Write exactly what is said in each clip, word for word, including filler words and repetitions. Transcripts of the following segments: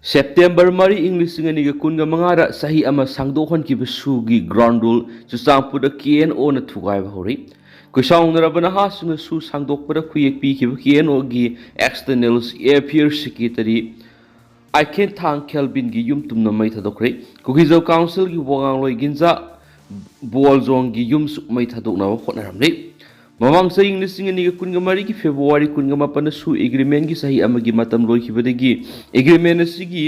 September ꯃꯔꯤ, ꯏꯪ ꯂꯤꯁꯤꯡ ꯑꯅꯤꯒ ꯀꯨꯟꯒ ꯃꯉꯥꯗ ꯆꯍꯤ ꯑꯃ ꯁꯥꯡꯗꯣꯛꯍꯟꯈꯤꯕ ꯁꯨꯒꯤ ground rule ꯆꯨꯔꯆꯥꯟꯄꯨꯔꯗ ꯀꯦ ꯑꯦꯟ ꯑꯣꯅ ꯊꯨꯒꯥꯏꯕ ꯍꯧꯔꯤ꯫ ꯈꯣꯏꯁꯥꯎꯅꯔꯕ ꯅꯍꯥꯁꯤꯡꯅ ꯁꯨ ꯁꯥꯡꯗꯣꯛꯄꯗ ꯈꯨꯌꯦꯛ ꯄꯤꯈꯤꯕ ꯀꯦ ꯑꯦꯟ ꯑꯣꯒꯤ external affairs secretary ꯑꯥꯏꯀꯦꯟꯊꯥꯡ ꯈꯦꯜꯕꯤꯟꯒꯤ ꯌꯨꯝ ꯇꯨꯝꯅ ꯃꯩ ꯊꯥꯗꯣꯛꯈ꯭ꯔꯦ꯫ ꯀꯨꯀꯤꯖꯧ ꯀꯥꯎꯟꯁꯤꯜꯒꯤ ꯋꯥꯉꯥꯡꯂꯣꯏ ꯒꯤꯟꯖꯥ ꯕꯣꯜꯖꯣꯡꯒꯤ ꯌꯨꯝꯁꯨ ꯃꯩ ꯊꯥꯗꯣꯛꯅꯕ ꯍꯣꯠꯅꯔꯝꯂꯤ꯫ ꯃꯃꯥꯡ ꯆꯍꯤ ꯂꯤꯁꯤꯡ ꯑꯅꯤꯒ ꯀꯨꯟꯒ ꯃꯔꯤꯒꯤ ꯐꯦꯕ꯭ꯔꯨꯋꯥꯔꯤ ꯀꯨꯟꯒ ꯃꯥꯄꯟꯗ ꯁꯨ agreement ꯀꯤ ꯆꯍꯤ ꯑꯃꯒꯤ ꯃꯇꯝ ꯂꯣꯏꯈꯤꯕꯗꯒꯤ agreement ꯑꯁꯤꯒꯤ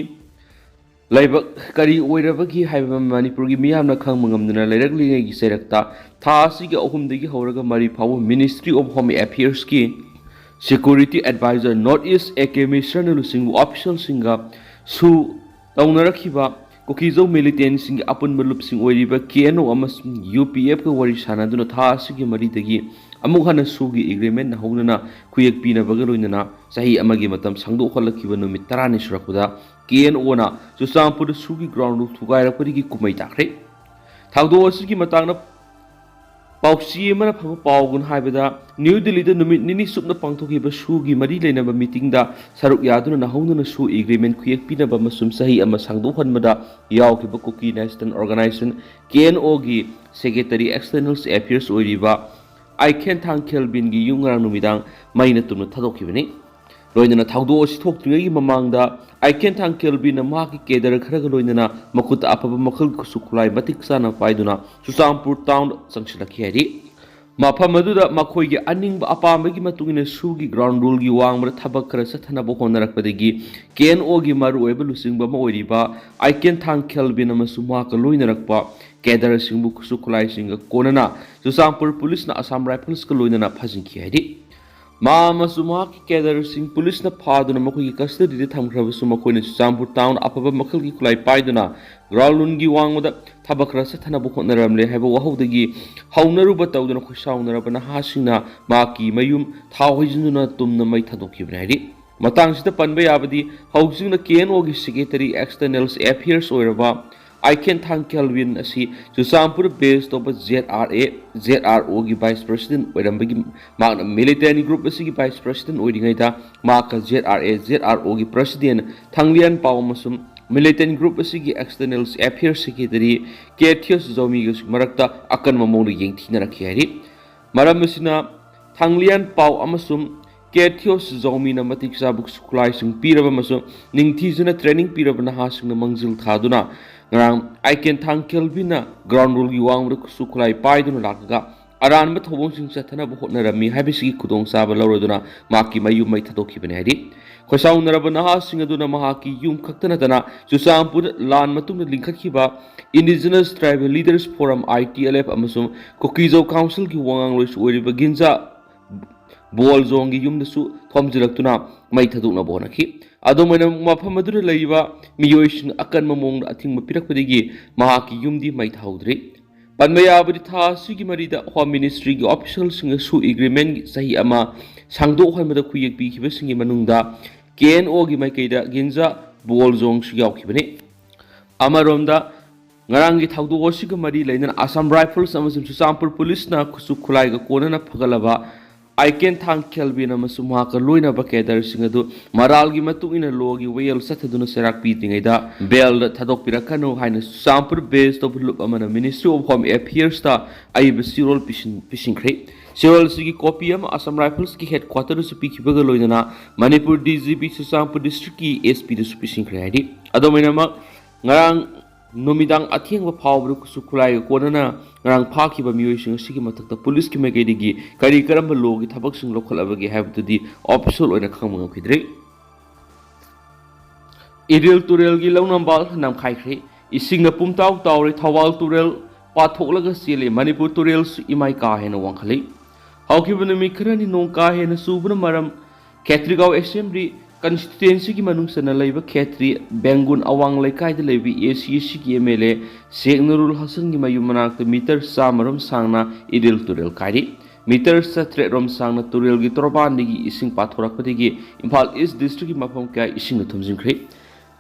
ꯂꯥꯏꯕꯛ ꯀꯔꯤ ꯑꯣꯏꯔꯕꯒꯦ ꯍꯥꯏꯕ ꯃꯅꯤꯄꯨꯔꯒꯤ ꯃꯤꯌꯥꯝꯅ ꯈꯪꯕ ꯉꯝꯗꯅ ꯂꯩꯔꯛꯂꯤꯉꯩꯒꯤ ꯆꯩꯔꯛꯇ ꯊꯥ ꯑꯁꯤꯒꯤ ꯑꯍꯨꯝꯗꯒꯤ ꯍꯧꯔꯒ ꯃꯔꯤ ꯐꯥꯎꯕ Ministry of Home Affairs ꯀꯤ security advisor North East A K ꯃꯤꯁ꯭ꯔꯅ ꯂꯨꯆꯤꯡꯕ official ꯁꯤꯡꯒ ꯁꯨ ꯇꯧꯅꯔꯛꯈꯤꯕ ꯀꯨꯀꯤꯖꯧ militant ꯁꯤꯡꯒꯤ ꯑꯄꯨꯟꯕ ꯂꯨꯞꯁꯤꯡ ꯑꯣꯏꯔꯤꯕ ꯀꯦ ꯑꯦꯟ ꯑꯣ ꯑꯃꯁꯨꯡ ꯌꯨ ꯄꯤ ꯑꯦꯐ ꯀ ꯋꯥꯔꯤ ꯁꯥꯟꯅꯗꯨꯅ ꯊꯥ ꯑꯁꯤꯒꯤ ꯃꯔꯤꯗꯒꯤ ꯑꯃꯨꯛ ꯍꯟꯅ ꯁꯨꯒꯤ agreement ꯅ ꯍꯧꯅꯅ ꯈꯨꯌꯦꯛ ꯄꯤꯅꯕꯒ ꯂꯣꯏꯅꯅ ꯆꯍꯤ ꯑꯃꯒꯤ ꯃꯇꯝ ꯁꯥꯡꯗꯣꯛꯍꯜꯂꯛꯈꯤꯕ ꯅꯨꯃꯤꯠ ꯇꯔꯥꯅꯤ ꯁꯨꯔꯛꯄꯗ ꯀꯦ ꯑꯦꯟ ꯑꯣꯅ ꯆꯨꯔꯆꯥꯟꯄꯨꯔꯗ ꯁꯨꯒꯤ ground rule ꯊꯨꯒꯥꯏꯔꯛꯄꯗꯒꯤ ꯀꯨꯝꯃꯩ ꯇꯥꯈ꯭ꯔꯦ꯫ ꯊꯧꯗꯣꯛ ꯑꯁꯤꯒꯤ ꯃꯇꯥꯡꯗ ꯄꯥꯎꯆꯦ ꯑꯃꯅ ꯐꯪꯕ ꯄꯥꯎꯒꯨꯝ ꯍꯥꯏꯕꯗ, ꯅ꯭ꯌꯨ ꯗꯤꯜꯂꯤꯗ ꯅꯨꯃꯤꯠ ꯅꯤꯅꯤ ꯆꯨꯞꯅ ꯄꯥꯡꯊꯣꯛꯈꯤꯕ ꯁꯨꯒꯤ ꯃꯔꯤ ꯂꯩꯅꯕ meeting ꯗ ꯁꯔꯨꯛ ꯌꯥꯗꯨꯅ ꯅꯧꯍꯧꯅꯅ ꯁꯨ agreement ꯈꯨꯌꯦꯛ ꯄꯤꯅꯕ ꯑꯃꯁꯨꯡ ꯆꯍꯤ ꯑꯃ ꯁꯥꯡꯗꯣꯛꯍꯟꯕꯗ ꯌꯥꯎꯈꯤꯕ Kuki National Organisation, K N O ꯒꯤ secretary external affairs ꯑꯣꯏꯔꯤꯕ ꯑꯥꯏꯀꯦꯟꯊꯥꯡ ꯈꯦꯜꯕꯤꯟꯒꯤ ꯌꯨꯝ ꯉꯔꯥꯡ ꯅꯨꯃꯤꯗꯥꯡ ꯃꯩꯅ ꯇꯨꯝꯅ ꯊꯥꯗꯣꯛꯈꯤꯕꯅꯤ꯫ ꯂꯣꯏꯅꯅ ꯊꯧꯗꯣꯛ ꯑꯁꯤ ꯊꯣꯛꯇ꯭ꯔꯤꯉꯩꯒꯤ ꯃꯃꯥꯡꯗ ꯑꯥꯏꯀꯦꯟꯊꯥꯡ ꯈꯦꯜꯕꯤꯟꯅ ꯃꯍꯥꯛꯀꯤ cadre ꯈꯔꯒ ꯂꯣꯏꯅꯅ ꯃꯈꯨꯠꯇ ꯑꯐꯕ ꯃꯈꯜꯒꯤ ꯈꯨꯠꯁꯨ ꯈꯨꯠꯂꯥꯏ ꯃꯇꯤꯛ ꯆꯥꯅ ꯄꯥꯏꯗꯨꯅ ꯆꯨꯔꯆꯥꯟꯄꯨꯔ town ꯆꯪꯁꯤꯜꯂꯛꯈꯤ ꯍꯥꯏꯔꯤ꯫ ꯃꯐꯝ ꯑꯗꯨꯗ ꯃꯈꯣꯏꯒꯤ ꯑꯅꯤꯡꯕ ꯑꯄꯥꯝꯕꯒꯤ ꯃꯇꯨꯡ ꯏꯟꯅ ꯁꯨꯒꯤ ground rule ꯒꯤ ꯋꯥꯡꯃꯗ ꯊꯕꯛ ꯈꯔ ꯆꯠꯊꯅꯕ ꯍꯣꯠꯅꯔꯛꯄꯗꯒꯤ ꯀꯦ ꯑꯦꯟ ꯑꯣ ꯒꯤ ꯃꯔꯨꯑꯣꯏꯕ ꯂꯨꯆꯤꯡꯕ ꯑꯃ ꯑꯣꯏꯔꯤꯕ ꯑꯥꯏꯀꯦꯟꯊꯥꯡ ꯈꯦꯜꯕꯤꯟ ꯑꯃꯁꯨꯡ ꯃꯍꯥꯛꯀ ꯂꯣꯏꯅꯔꯛꯄ cadre ꯁꯤꯡꯕꯨ ꯈꯨꯠꯁꯨ ꯈꯨꯠꯂꯥꯏꯁꯤꯡꯒ ꯀꯣꯟꯅꯅ ꯆꯨꯔꯆꯥꯟꯄꯨꯔ ꯄꯨꯂꯤꯁꯅ ꯑꯁꯥꯝ ꯔꯥꯏꯐꯜꯁꯀ ꯂꯣꯏꯅꯅ ꯐꯥꯖꯤꯟꯈꯤ ꯍꯥꯏꯔꯤ꯫ ꯃꯥ ꯑꯃꯁꯨꯡ ꯃꯍꯥꯛꯀꯤ cadre ꯁꯤꯡ ꯄꯨꯂꯤꯁꯅ ꯐꯥꯗꯨꯅ ꯃꯈꯣꯏꯒꯤ custody ꯗ ꯊꯝꯈ꯭ꯔꯕꯁꯨ, ꯃꯈꯣꯏꯅ ꯆꯨꯔꯆꯥꯟꯄꯨꯔ town ꯑꯐꯕ ꯃꯈꯜꯒꯤ ꯈꯨꯠꯂꯥꯏ ꯄꯥꯏꯗꯨꯅ ground rule ꯒꯤ ꯋꯥꯡꯃꯗ ꯊꯕꯛ ꯈꯔ ꯆꯠꯊꯅꯕ ꯍꯣꯠꯅꯔꯝꯂꯦ ꯍꯥꯏꯕ ꯋꯥꯍꯧꯗꯒꯤ ꯍꯧꯅꯔꯨꯕ ꯇꯧꯗꯨꯅ ꯈꯣꯏꯁꯥꯎꯅꯔꯕ ꯅꯍꯥꯁꯤꯡꯅ ꯃꯍꯥꯛꯀꯤ ꯃꯌꯨꯝ ꯊꯥꯎ ꯍꯩꯖꯤꯟꯗꯨꯅ ꯇꯨꯝꯅ ꯃꯩ ꯊꯥꯗꯣꯛꯈꯤꯕꯅꯤ ꯍꯥꯏꯔꯤ꯫ ꯃꯇꯥꯡꯁꯤꯗ ꯄꯟꯕ ꯌꯥꯕꯗꯤ, ꯍꯧꯖꯤꯛꯅ ꯀꯦ ꯑꯦꯟ ꯑꯣ ꯒꯤ secretary external affairs ꯑꯣꯏꯔꯕ ꯑꯥꯏꯀꯦꯟꯊꯥꯡ ꯀꯦꯜꯚꯤꯟ ꯑꯁꯤ ꯆꯨꯔꯆꯥꯟꯄꯨꯔ based ꯇꯧꯕ Z R A, Z R ꯑꯣꯒꯤ vice president ꯑꯣꯏꯔꯝꯕꯒꯤ, ꯃꯍꯥꯛꯅ militant group ꯑꯁꯤꯒꯤ vice president ꯑꯣꯏꯔꯤꯉꯩꯗ ꯃꯍꯥꯛꯀ Z R A, Z R ꯑꯣꯒꯤ president ꯊꯥꯡꯂꯤꯌꯥꯟ ꯄꯥꯎ ꯑꯃꯁꯨꯡ militant group ꯑꯁꯤꯒꯤ external affairs secretary ꯀꯦ ꯊꯤꯌꯣꯁ ꯖꯧꯃꯤꯒꯁꯨ ꯃꯔꯛꯇ ꯑꯀꯟꯕ ꯃꯑꯣꯡꯗ ꯌꯦꯡꯊꯤꯅꯔꯛꯈꯤ ꯍꯥꯏꯔꯤ꯫ ꯃꯔꯝ ꯑꯁꯤꯅ ꯊꯥꯡꯂꯤꯌꯥꯟ ꯄꯥꯎ ꯑꯃꯁꯨꯡ ꯀꯦ ꯊꯤꯌꯣꯁ ꯖꯧꯃꯤꯅ ꯃꯇꯤꯛ ꯆꯥꯕ ꯈꯨꯠꯁꯨ ꯈꯨꯠꯂꯥꯏꯁꯤꯡ ꯄꯤꯔꯕ ꯑꯃꯁꯨꯡ ꯅꯤꯡꯊꯤꯖꯅ training ꯄꯤꯔꯕ ꯅꯍꯥꯁꯤꯡꯅ ꯃꯥꯡꯖꯤꯜ ꯊꯥꯗꯨꯅ ꯉꯔꯥꯡ ꯑꯥꯏꯀꯦꯟꯊꯥꯡ ꯀꯦꯜꯚꯤꯟꯅ ground rule ꯒꯤ ꯋꯥꯡꯃꯗ ꯈꯨꯠꯁꯨ ꯈꯨꯠꯂꯥꯏ ꯄꯥꯏꯗꯨꯅ ꯂꯥꯛꯂꯒ ꯑꯔꯥꯟꯕ ꯊꯧꯑꯣꯡꯁꯤꯡ ꯆꯠꯊꯅꯕ ꯍꯣꯠꯅꯔꯝꯃꯤ ꯍꯥꯏꯕꯁꯤꯒꯤ ꯈꯨꯗꯣꯡꯆꯥꯕ ꯂꯧꯔꯗꯨꯅ ꯃꯍꯥꯛꯀꯤ ꯃꯌꯨꯝ ꯃꯩ ꯊꯥꯗꯣꯛꯈꯤꯕꯅꯤ ꯍꯥꯏꯔꯤ꯫ ꯈꯣꯏꯁꯥꯎꯅꯔꯕ ꯅꯍꯥꯁꯤꯡ ꯑꯗꯨꯅ ꯃꯍꯥꯛꯀꯤ ꯌꯨꯝ ꯈꯛꯇ ꯅꯠꯇꯅ ꯆꯨꯔꯆꯥꯟꯄꯨꯔꯗ ꯂꯥꯟ ꯃꯇꯨꯡꯗ ꯂꯤꯡꯈꯠꯈꯤꯕ Indigenous Tribal Leaders Forum, I T L F, ꯑꯃꯁꯨꯡ ꯀꯨꯀꯤꯖꯧ councilꯒꯤ ꯋꯥꯉꯥꯡꯂꯣꯏꯁꯨ ꯑꯣꯏꯔꯤꯕ ꯒꯤꯟꯖꯥ ꯕꯣꯜꯖꯣꯡꯒꯤ ꯌꯨꯝꯗꯁꯨ ꯊꯣꯝꯖꯤꯜꯂꯛꯇꯨꯅ ꯃꯩ ꯊꯥꯗꯣꯛꯅꯕ ꯍꯣꯠꯅꯈꯤ꯫ ꯑꯗꯨꯝ ꯑꯣꯏꯅꯃꯛ, ꯃꯐꯝ ꯑꯗꯨꯗ ꯂꯩꯔꯤꯕ ꯃꯤꯑꯣꯏꯁꯤꯡ ꯑꯀꯟꯕ ꯃꯑꯣꯡꯗ ꯑꯊꯤꯡꯕ ꯄꯤꯔꯛꯄꯗꯒꯤ ꯃꯍꯥꯛꯀꯤ ꯌꯨꯝꯗꯤ ꯃꯩ ꯊꯥꯍꯧꯗ꯭ꯔꯤ꯫ ꯄꯟꯕ ꯌꯥꯕꯗꯤ, ꯊꯥ ꯑꯁꯤꯒꯤ ꯃꯔꯤꯗ Home Ministryꯒꯤ officialꯁꯤꯡꯅꯁꯨ agreementꯒꯤ ꯆꯍꯤ ꯑꯃ ꯁꯥꯡꯗꯣꯛꯍꯟꯕꯗ ꯈꯨꯌꯦꯛ ꯄꯤꯈꯤꯕꯁꯤꯡꯒꯤ ꯃꯅꯨꯡꯗ K N Oꯒꯤ ꯃꯥꯏꯀꯩꯗ ꯒꯤꯟꯖꯥ ꯕꯣꯜꯖꯣꯡꯁꯨ ꯌꯥꯎꯈꯤꯕꯅꯤ꯫ ꯑꯃꯔꯣꯝꯗ, ꯉꯔꯥꯡꯒꯤ ꯊꯧꯗꯣꯛ ꯑꯁꯤꯒ ꯃꯔꯤ ꯂꯩꯅꯅ Assam Rifles ꯑꯃꯁꯨꯡ ꯆꯨꯔꯆꯥꯟꯄꯨꯔ ꯄꯨꯂꯤꯁꯅ ꯈꯨꯠꯁꯨ ꯈꯨꯠꯂꯥꯏꯒ ꯀꯣꯟꯅꯅ ꯐꯒꯠꯂꯕ ꯑꯥꯏꯀꯦꯟꯊꯥꯡ ꯀꯦꯜꯚꯤꯟ ꯑꯃꯁꯨꯡ ꯃꯍꯥꯛꯀ ꯂꯣꯏꯅꯕ cadreꯁꯤꯡ ꯑꯗꯨ ꯃꯔꯥꯜꯒꯤ ꯃꯇꯨꯡ ꯏꯟꯅ lawꯒꯤ ꯋꯥꯌꯦꯜ ꯆꯠꯊꯗꯨꯅ ꯆꯩꯔꯥꯛ ꯄꯤꯗ꯭ꯔꯤꯉꯩꯗ bailꯗ ꯊꯥꯗꯣꯛꯄꯤꯔꯛꯀꯅꯨ ꯍꯥꯏꯅ ꯆꯨꯔꯆꯥꯟꯄꯨꯔ based ꯇꯧꯕ ꯂꯨꯞ ꯑꯃꯅ Ministry of Home Affairsꯇ ꯑꯏꯕ ꯆꯦꯔꯣꯜ ꯄꯤꯁꯤꯟ-, ꯄꯤꯁꯤꯟꯈ꯭ꯔꯦ꯫ ꯆꯦꯔꯣꯜ ꯑꯁꯤꯒꯤ copy ꯑꯃ Assam Riflesꯀꯤ headquarterꯗꯁꯨ ꯄꯤꯈꯤꯕꯒ ꯂꯣꯏꯅꯅ Manipur D G P Churachandpur districtꯀꯤ S Pꯗꯁꯨ ꯄꯤꯁꯤꯟꯈ꯭ꯔꯦ ꯍꯥꯏꯔꯤ꯫ ꯑꯗꯨꯝ ꯑꯣꯏꯅꯃꯛ, ꯉꯔꯥꯡ ꯅꯨꯃꯤꯗꯥꯡ ꯑꯊꯦꯡꯕ ꯐꯥꯎꯕꯗ ꯈꯨꯠꯁꯨ ꯈꯨꯠꯂꯥꯏꯒ ꯀꯣꯟꯅꯅ ꯉꯔꯥꯡ ꯐꯥꯈꯤꯕ ꯃꯤꯑꯣꯏꯁꯤꯡ ꯑꯁꯤꯒꯤ ꯃꯊꯛꯇ ꯄꯨꯂꯤꯁꯀꯤ ꯃꯥꯏꯀꯩꯗꯒꯤ ꯀꯔꯤ ꯀꯔꯝꯕ lawꯒꯤ ꯊꯕꯛꯁꯤꯡ ꯂꯧꯈꯠꯂꯕꯒꯦ ꯍꯥꯏꯕꯗꯨꯗꯤ official ꯑꯣꯏꯅ ꯈꯪꯕ ꯉꯝꯈꯤꯗ꯭ꯔꯤ꯫ ꯏꯔꯤꯜ ꯇꯨꯔꯦꯜꯒꯤ ꯂꯧꯅꯝꯕꯥꯜ ꯅꯝꯈꯥꯏꯈ꯭ꯔꯦ꯫ ꯏꯁꯤꯡꯅ ꯄꯨꯝꯇꯥꯎ ꯇꯥꯎꯔꯦ꯫ ꯊꯧꯕꯥꯜ ꯇꯨꯔꯦꯜ ꯄꯥꯊꯣꯛꯂꯒ ꯆꯦꯜꯂꯤ꯫ ꯃꯅꯤꯄꯨꯔ ꯇꯨꯔꯦꯜꯁꯨ ꯏꯃꯥꯏ ꯀꯥ ꯍꯦꯟꯅ ꯋꯥꯡꯈꯠꯂꯤ꯫ ꯍꯧꯈꯤꯕ ꯅꯨꯃꯤꯠ ꯈꯔꯅꯤ ꯅꯣꯡ ꯀꯥ ꯍꯦꯟꯅ ꯆꯨꯕꯅ ꯃꯔꯝ ꯈꯦꯇ꯭ꯔꯤꯒꯥꯎ Assembly constituencyꯒꯤ ꯃꯅꯨꯡ ꯆꯟꯅ ꯂꯩꯕ ꯈꯦꯇ꯭ꯔꯤ ꯕꯦꯡꯒꯨꯟ ꯑꯋꯥꯡ ꯂꯩꯀꯥꯏꯗ ꯂꯩꯕ A C Cꯒꯤ M L A ꯁꯦꯈ ꯅꯨꯔꯨꯜ ꯍꯁꯟꯒꯤ ꯃꯌꯨꯝ ꯃꯅꯥꯛꯇ meter ꯆꯥꯝꯃ ꯔꯣꯝ ꯁꯥꯡꯅ ꯏꯔꯤꯜ ꯇꯨꯔꯦꯜ ꯀꯥꯏꯔꯤ꯫ Meter ꯆꯥꯇ꯭ꯔꯦꯠ ꯔꯣꯝ ꯁꯥꯡꯅ ꯇꯨꯔꯦꯜꯒꯤ ꯇꯣꯔꯕꯥꯟꯗꯒꯤ ꯏꯁꯤꯡ ꯄꯥꯊꯣꯔꯛꯄꯗꯒꯤ ꯏꯝꯐꯥꯜ East districtꯀꯤ ꯃꯐꯝ ꯀꯌꯥ ꯏꯁꯤꯡꯅ ꯊꯨꯝꯖꯤꯟꯈ꯭ꯔꯦ꯫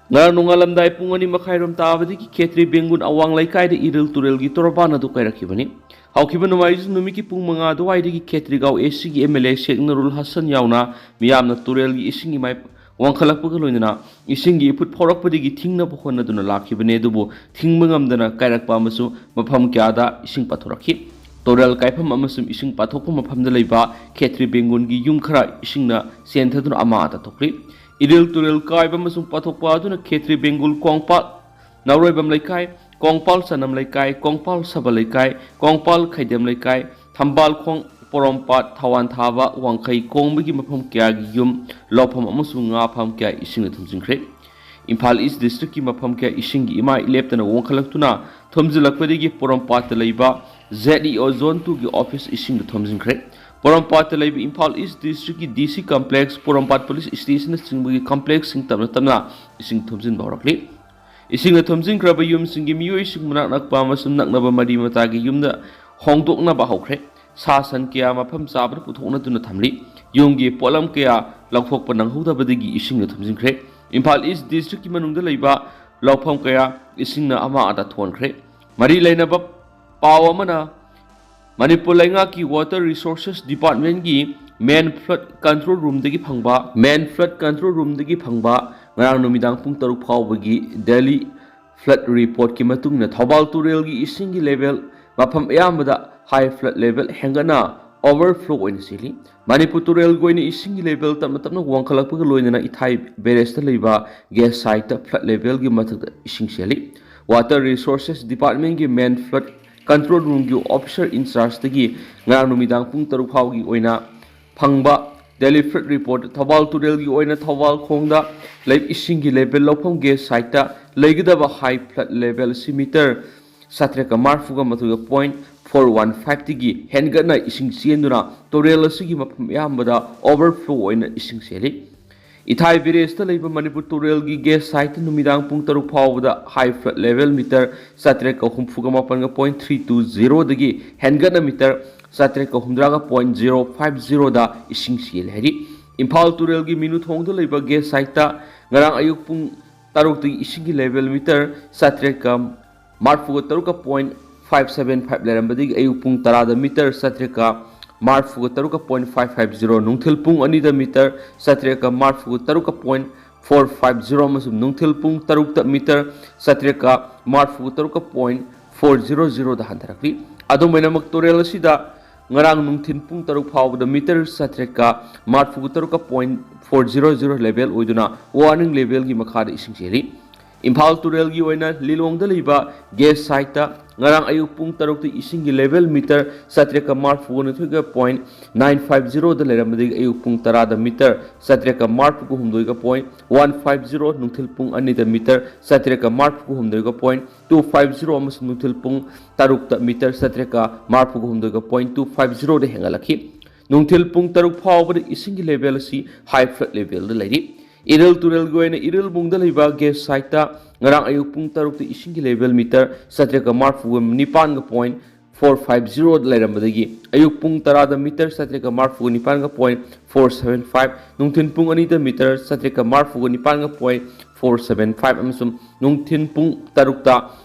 ꯉꯔꯥꯡ ꯅꯣꯡꯉꯥꯜꯂꯝꯗꯥꯏ ꯄꯨꯡ ꯑꯅꯤ ꯃꯈꯥꯏꯔꯣꯝ ꯇꯥꯕꯗꯒꯤ ꯈꯦꯇ꯭ꯔꯤ ꯕꯦꯡꯒꯨꯜ ꯑꯋꯥꯡ ꯂꯩꯀꯥꯏꯗ ꯏꯔꯤꯜ ꯇꯨꯔꯦꯜꯒꯤ ꯇꯣꯔꯕꯥꯟ ꯑꯗꯨ ꯀꯥꯏꯔꯛꯈꯤꯕꯅꯤ꯫ ꯍꯧꯈꯤꯕ ꯅꯣꯡꯃꯥꯏꯖꯤꯡ ꯅꯨꯃꯤꯠꯀꯤ ꯄꯨꯡ ꯃꯉꯥ ꯑꯗꯨꯋꯥꯏꯗꯒꯤ ꯈꯦꯇ꯭ꯔꯤꯒꯥꯎ ꯑꯦꯁꯤꯒꯤ ꯑꯦꯝ ꯑꯦꯜ ꯑꯦ ꯁꯦꯛ ꯅꯨꯔꯨꯜ ꯍꯁꯟ ꯌꯥꯎꯅ ꯃꯤꯌꯥꯝꯅ ꯇꯨꯔꯦꯜꯒꯤ ꯏꯁꯤꯡ ꯏꯃꯥꯏ ꯋꯥꯡꯈꯠꯂꯛꯄꯒ ꯂꯣꯏꯅꯅ ꯏꯁꯤꯡꯒꯤ ꯏꯐꯨꯠ ꯐꯥꯎꯔꯛꯄꯗꯒꯤ ꯊꯤꯡꯅꯕ ꯍꯣꯠꯅꯗꯨꯅ ꯂꯥꯛꯈꯤꯕꯅꯤ, ꯑꯗꯨꯕꯨ ꯊꯤꯡꯕ ꯉꯝꯗꯅ ꯀꯥꯏꯔꯛꯄ ꯑꯃꯁꯨꯡ ꯃꯐꯝ ꯀꯌꯥꯗ ꯏꯁꯤꯡ ꯄꯥꯊꯣꯔꯛꯈꯤ꯫ ꯇꯨꯔꯦꯜ ꯀꯥꯏꯐꯝ ꯑꯃꯁꯨꯡ ꯏꯁꯤꯡ ꯄꯥꯊꯣꯛꯄ ꯃꯐꯝꯗ ꯂꯩꯕ ꯈꯦꯇ꯭ꯔꯤ ꯕꯦꯡꯒꯨꯜꯒꯤ ꯌꯨꯝ ꯈꯔ ꯏꯁꯤꯡꯅ ꯆꯦꯟꯊꯗꯨꯅ ꯑꯃꯥ ꯑꯇꯥ ꯊꯣꯛꯈ꯭ꯔꯤ꯫ ꯏꯔꯤꯜ ꯇꯨꯔꯦꯜ ꯀꯥꯏꯕ ꯑꯃꯁꯨꯡ ꯄꯥꯊꯣꯛꯄ ꯑꯗꯨꯅ ꯈꯦꯇ꯭ꯔꯤ ꯕꯦꯡꯒꯨꯜ ꯀꯣꯡꯄꯥꯜ ꯅꯥꯎꯔꯣꯏꯕꯝ ꯂꯩꯀꯥꯏ, ꯀꯣꯡꯄꯥꯜ ꯆꯅꯝ ꯂꯩꯀꯥꯏ, ꯀꯣꯡꯄꯥꯜ ꯁꯕ ꯂꯩꯀꯥꯏ, ꯀꯣꯡꯄꯥꯜ ꯈꯩꯗꯦꯝ ꯂꯩꯀꯥꯏ, ꯊꯝꯕꯥꯜꯈꯣꯡ, ꯄꯣꯔꯣꯝꯄꯥꯠ, ꯊꯋꯥꯟ ꯊꯥꯕ, ꯋꯥꯡꯈꯩ ꯀꯣꯡꯕꯒꯤ ꯃꯐꯝ ꯀꯌꯥꯒꯤ ꯌꯨꯝ, ꯂꯧꯐꯝ ꯑꯃꯁꯨꯡ ꯉꯥ ꯐꯥꯝ ꯀꯌꯥ ꯏꯁꯤꯡꯅ ꯊꯨꯝꯖꯤꯟꯈ꯭ꯔꯦ꯫ ꯏꯝꯐꯥꯜ ꯏꯁ ꯗꯤꯁꯇ꯭ꯔꯤꯛꯀꯤ ꯃꯐꯝ ꯀꯌꯥ ꯏꯁꯤꯡꯒꯤ ꯏꯃꯥꯏ ꯂꯦꯞꯇꯅ ꯋꯥꯡꯈꯠꯂꯛꯇꯨꯅ ꯊꯨꯝꯖꯤꯜꯂꯛꯄꯗꯒꯤ ꯄꯣꯔꯣꯝꯄꯥꯠꯇ ꯂꯩꯕ ꯖꯦꯠ ꯏ ꯑꯣ ꯖꯣꯟ ꯇꯨꯒꯤ ꯑꯣꯐꯤꯁ ꯏꯁꯤꯡꯗ ꯊꯨꯝꯖꯤꯟꯈ꯭ꯔꯦ꯫ ꯄꯣꯔꯣꯝꯄꯥꯠꯇ ꯂꯩꯕ ꯏꯝꯐꯥꯜ ꯏꯁ ꯗꯤꯁꯇ꯭ꯔꯤꯛꯀꯤ ꯗꯤ ꯁꯤ ꯀꯝꯄ꯭ꯂꯦꯛꯁ, ꯄꯣꯔꯣꯝꯄꯥꯠ ꯄꯨꯂꯤꯁ ꯁ꯭ꯇꯦꯁꯟꯅꯆꯤꯡꯕꯒꯤ ꯀꯝꯄ꯭ꯂꯦꯛꯁꯁꯤꯡ ꯇꯞꯅ ꯇꯞꯅ ꯏꯁꯤꯡ ꯊꯨꯝꯖꯤꯟꯕ ꯍꯧꯔꯛꯂꯤ꯫ ꯏꯁꯤꯡꯅ ꯊꯨꯝꯖꯤꯟꯈ꯭ꯔꯕ ꯌꯨꯝꯁꯤꯡꯒꯤ ꯃꯤꯑꯣꯏꯁꯤꯡ ꯃꯅꯥꯛ ꯅꯛꯄ ꯑꯃꯁꯨꯡ ꯅꯛꯅꯕ ꯃꯔꯤ ꯃꯇꯥꯒꯤ ꯌꯨꯝꯗ ꯍꯣꯡꯗꯣꯛꯅꯕ ꯍꯧꯈ꯭ꯔꯦ꯫ ꯁꯥ ꯁꯟ ꯀꯌꯥ ꯃꯐꯝ ꯆꯥꯕꯗ ꯄꯨꯊꯣꯛꯅꯗꯨꯅ ꯊꯝꯂꯤ꯫ ꯌꯨꯝꯒꯤ ꯄꯣꯠꯂꯝ ꯀꯌꯥ ꯂꯧꯊꯣꯛꯄ ꯅꯪꯍꯧꯗꯕꯗꯒꯤ ꯏꯁꯤꯡꯅ ꯊꯨꯝꯖꯤꯟꯈ꯭ꯔꯦ꯫ ꯏꯝꯐꯥꯜ ꯏꯁ ꯗꯤꯁꯇ꯭ꯔꯤꯛꯀꯤ ꯃꯅꯨꯡꯗ ꯂꯩꯕ ꯂꯧꯐꯝ ꯀꯌꯥ ꯏꯁꯤꯡꯅ ꯑꯃꯥ ꯑꯇꯥ ꯊꯣꯟꯈ꯭ꯔꯦ꯫ ꯃꯔꯤ ꯂꯩꯅꯕ ꯄꯥꯎ ꯑꯃꯅ, ꯃꯅꯤꯄꯨꯔ ꯂꯩꯉꯥꯛꯀꯤ ꯋꯥꯇꯔ ꯔꯤꯁꯣꯔꯁꯦꯁ ꯗꯤꯄꯥꯔꯠꯃꯦꯟꯒꯤ ꯃꯦꯟ ꯐ꯭ꯂꯠ ꯀꯟꯇ꯭ꯔꯣꯜ ꯔꯨꯝꯗꯒꯤ ꯐꯪꯕ, ꯃꯦꯟ ꯐ꯭ꯂꯠ ꯀꯟꯇ꯭ꯔꯣꯜ ꯔꯨꯝꯗꯒꯤ ꯐꯪꯕ ꯉꯔꯥꯡ ꯅꯨꯃꯤꯗꯥꯡ ꯄꯨꯡ ꯇꯔꯨꯛ ꯐꯥꯎꯕꯒꯤ ꯗꯦꯂꯤ ꯐ꯭ꯂꯠ ꯔꯤꯄꯣꯔꯠꯀꯤ ꯃꯇꯨꯡ ꯏꯟꯅ, ꯊꯧꯕꯥꯜ ꯇꯨꯔꯦꯜꯒꯤ ꯏꯁꯤꯡꯒꯤ ꯂꯦꯚꯦꯜ ꯃꯐꯝ ꯑꯌꯥꯝꯕꯗ ꯍꯥꯏ ꯐ꯭ꯂꯠ ꯂꯦꯚꯦꯜ ꯍꯦꯟꯒꯠꯅ ꯑꯣꯚꯔꯐ꯭ꯂꯣ ꯑꯣꯏꯅ ꯆꯦꯜꯂꯤ꯫ ꯃꯅꯤꯄꯨꯔ ꯇꯨꯔꯦꯜꯒꯤ ꯑꯣꯏꯅ ꯏꯁꯤꯡꯒꯤ ꯂꯦꯚꯦꯜ ꯇꯞꯅ ꯇꯞꯅ ꯋꯥꯡꯈꯠꯂꯛꯄꯒ ꯂꯣꯏꯅꯅ ꯏꯊꯥꯏ ꯕꯦꯔꯦꯖꯇ ꯂꯩꯕ ꯒꯦꯁ ꯁꯥꯏꯠꯇ ꯐ꯭ꯂꯠ ꯂꯦꯚꯦꯜꯒꯤ ꯃꯊꯛꯇ ꯏꯁꯤꯡ ꯆꯦꯜꯂꯤ꯫ ꯋꯥꯇꯔ ꯔꯤꯁꯣꯔꯁꯦꯁ ꯗꯤꯄꯥꯔꯠꯃꯦꯟꯒꯤ ꯃꯦꯟ ꯐ꯭ꯂꯠ ꯀꯟꯇ꯭ꯔꯣꯜ ꯔꯨꯝꯒꯤ ꯑꯣꯐꯤꯁꯔ ꯏꯟꯆꯥꯔꯖꯇꯒꯤ ꯉꯔꯥꯡ ꯅꯨꯃꯤꯗꯥꯡ ꯄꯨꯡ ꯇꯔꯨꯛ ꯐꯥꯎꯒꯤ ꯑꯣꯏꯅ ꯐꯪꯕ ꯗꯦꯂꯤ ꯐ꯭ꯂꯠ ꯔꯤꯄꯣꯔꯠ, ꯊꯧꯕꯥꯜ ꯇꯨꯔꯦꯜꯒꯤ ꯑꯣꯏꯅ ꯊꯧꯕꯥꯜ ꯈꯣꯡꯗ ꯂꯩꯕ ꯏꯁꯤꯡꯒꯤ ꯂꯦꯚꯦꯜ ꯂꯧꯐꯝ ꯒꯦꯁ ꯁꯥꯏꯠꯇ ꯂꯩꯒꯗꯕ ꯍꯥꯏ ꯐ꯭ꯂꯠ ꯂꯦꯚꯦꯜ ꯑꯁꯤ ꯃꯤꯇꯔ ꯆꯥꯇ꯭ꯔꯦꯠꯀ ꯃꯔꯤꯐꯨꯒ ꯃꯥꯊꯣꯏꯒ ꯄꯣꯏꯟꯠ ꯐꯣꯔ ꯋꯥꯟ ꯐꯥꯏꯚꯇꯒꯤ ꯍꯦꯟꯒꯠꯅ ꯏꯁꯤꯡ ꯆꯦꯟꯗꯨꯅ ꯇꯨꯔꯦꯜ ꯑꯁꯤꯒꯤ ꯃꯐꯝ ꯑꯌꯥꯝꯕꯗ ꯑꯣꯚꯔꯐ꯭ꯂꯣ ꯑꯣꯏꯅ ꯏꯁꯤꯡ ꯆꯦꯜꯂꯤ꯫ ꯏꯊꯥꯏ ꯕꯦꯔꯦꯖꯇ ꯂꯩꯕ ꯃꯅꯤꯄꯨꯔ ꯇꯨꯔꯦꯜꯒꯤ ꯒꯦꯁ ꯁꯥꯏꯠꯇ ꯅꯨꯃꯤꯗꯥꯡ ꯄꯨꯡ ꯇꯔꯨꯛ ꯐꯥꯎꯕꯗ ꯍꯥꯏ ꯐ꯭ꯂꯠ ꯂꯦꯚꯦꯜ ꯃꯤꯇꯔ ꯆꯥꯇ꯭ꯔꯦꯠꯀ ꯍꯨꯝꯐꯨꯒ ꯃꯥꯄꯟꯒ ꯄꯣꯏꯟꯠ ꯊ꯭ꯔꯤ ꯇꯨ ꯖꯤꯔꯣꯗꯒꯤ ꯍꯦꯟꯒꯠꯅ ꯃꯤꯇꯔ ꯆꯥꯇ꯭ꯔꯦꯠꯀ ꯍꯨꯝꯗ꯭ꯔꯥꯒ ꯄꯣꯏꯟꯠ ꯖꯤꯔꯣ ꯐꯥꯏꯚ ꯖꯤꯔꯣꯗ ꯏꯁꯤꯡ ꯆꯦꯜꯂꯤ ꯍꯥꯏꯔꯤ꯫ ꯏꯝꯐꯥꯜ ꯇꯨꯔꯦꯜꯒꯤ ꯃꯤꯅꯨꯊꯣꯡꯗ ꯂꯩꯕ ꯒꯦꯁ ꯁꯥꯏꯠꯇ ꯉꯔꯥꯡ ꯑꯌꯨꯛ ꯄꯨꯡ ꯇꯔꯨꯛꯇꯒꯤ ꯏꯁꯤꯡꯒꯤ level meter ꯆꯥꯇ꯭ꯔꯦꯠꯀ ꯃꯔꯐꯨꯒ ꯇꯔꯨꯛꯀ point five seven five ꯂꯩꯔꯝꯕꯗꯒꯤ ꯑꯌꯨꯛ ꯄꯨꯡ ꯇꯔꯥꯗ meter ꯆꯥꯇ꯭ꯔꯦꯠꯀ ꯃꯔꯐꯨꯒ ꯇꯔꯨꯛꯀ point five five zero, ꯅꯨꯡꯊꯤꯜ ꯄꯨꯡ ꯑꯅꯤꯗ meter ꯆꯥꯇ꯭ꯔꯦꯠꯀ ꯃꯔꯐꯨꯒ ꯇꯔꯨꯛꯀ point four five zero ꯑꯃꯁꯨꯡ ꯅꯨꯡꯊꯤꯜ ꯄꯨꯡ ꯇꯔꯨꯛꯇ meter ꯆꯥꯇ꯭ꯔꯦꯠꯀ ꯃꯔꯐꯨꯒ ꯇꯔꯨꯛꯀ point four zero zeroꯗ ꯍꯟꯊꯔꯛꯂꯤ꯫ ꯑꯗꯨꯝ ꯑꯣꯏꯅꯃꯛ ꯇꯨꯔꯦꯜ ꯑꯁꯤꯗ ꯉꯔꯥꯡ ꯅꯨꯡꯊꯤꯜ ꯄꯨꯡ ꯇꯔꯨꯛ ꯐꯥꯎꯕꯗ meter ꯆꯥꯇ꯭ꯔꯦꯠꯀ ꯃꯔꯐꯨꯒ ꯇꯔꯨꯛꯀ point four zero zero level ꯑꯣꯏꯗꯨꯅ warning levelꯒꯤ ꯃꯈꯥꯗ ꯏꯁꯤꯡ ꯆꯦꯜꯂꯤ꯫ ꯏꯝꯐꯥꯜ ꯇꯨꯔꯦꯜꯒꯤ ꯑꯣꯏꯅ ꯂꯤꯂꯣꯡꯗ ꯂꯩꯕ gauge siteꯇ ꯉꯔꯥꯡ ꯑꯌꯨꯛ ꯄꯨꯡ ꯇꯔꯨꯛꯇ ꯏꯁꯤꯡꯒꯤ level meter ꯆꯥꯇ꯭ꯔꯦꯠꯀ ꯃꯔꯐꯨꯒ ꯅꯤꯊꯣꯏꯒ point nine five zeroꯗ ꯂꯩꯔꯝꯕꯗꯒꯤ ꯑꯌꯨꯛ ꯄꯨꯡ ꯇꯔꯥꯗ meter ꯆꯥꯇ꯭ꯔꯦꯠꯀ ꯃꯔꯐꯨꯒ ꯍꯨꯝꯗꯣꯏꯒ point one five zero, ꯅꯨꯡꯊꯤꯜ ꯄꯨꯡ ꯑꯅꯤꯗ meter ꯆꯥꯇ꯭ꯔꯦꯠꯀ ꯃꯔꯐꯨꯒ ꯍꯨꯝꯗꯣꯏꯒ point two five zero ꯑꯃꯁꯨꯡ ꯅꯨꯡꯊꯤꯜ ꯄꯨꯡ ꯇꯔꯨꯛꯇ meter ꯆꯥꯇ꯭ꯔꯦꯠꯀ ꯃꯔꯐꯨꯒ ꯍꯨꯝꯗꯣꯏꯒ point two five zeroꯗ ꯍꯦꯟꯒꯠꯂꯛꯈꯤ꯫ ꯅꯨꯡꯊꯤꯜ ꯄꯨꯡ ꯇꯔꯨꯛ ꯐꯥꯎꯕꯗ ꯏꯁꯤꯡꯒꯤ level ꯑꯁꯤ high flood levelꯗ ꯂꯩꯔꯤ꯫ ꯏꯔꯤꯜ ꯇꯨꯔꯦꯜꯒꯤ ꯑꯣꯏꯅ ꯏꯔꯤꯜꯕꯨꯡꯗ ꯂꯩꯕ gauge siteꯇ ꯉꯔꯥꯡ ꯑꯌꯨꯛ ꯄꯨꯡ ꯇꯔꯨꯛꯇ ꯏꯁꯤꯡꯒꯤ level meter ꯆꯥꯇ꯭ꯔꯦꯠꯀ ꯃꯔꯐꯨꯒ ꯅꯤꯄꯥꯟꯒ point four five zeroꯗ ꯂꯩꯔꯝꯕꯗꯒꯤ ꯑꯌꯨꯛ ꯄꯨꯡ ꯇꯔꯥꯗ meter ꯆꯥꯇ꯭ꯔꯦꯠꯀ ꯃꯔꯐꯨꯒ ꯅꯤꯄꯥꯟꯒ point four seven five, ꯅꯨꯡꯊꯤꯜ ꯄꯨꯡ ꯑꯅꯤꯗ meter ꯆꯥꯇ꯭ꯔꯦꯠꯀ ꯃꯔꯐꯨꯒ ꯅꯤꯄꯥꯟꯒ point four seven five ꯑꯃꯁꯨꯡ ꯅꯨꯡꯊꯤꯜ ꯄꯨꯡ ꯇꯔꯨꯛꯇ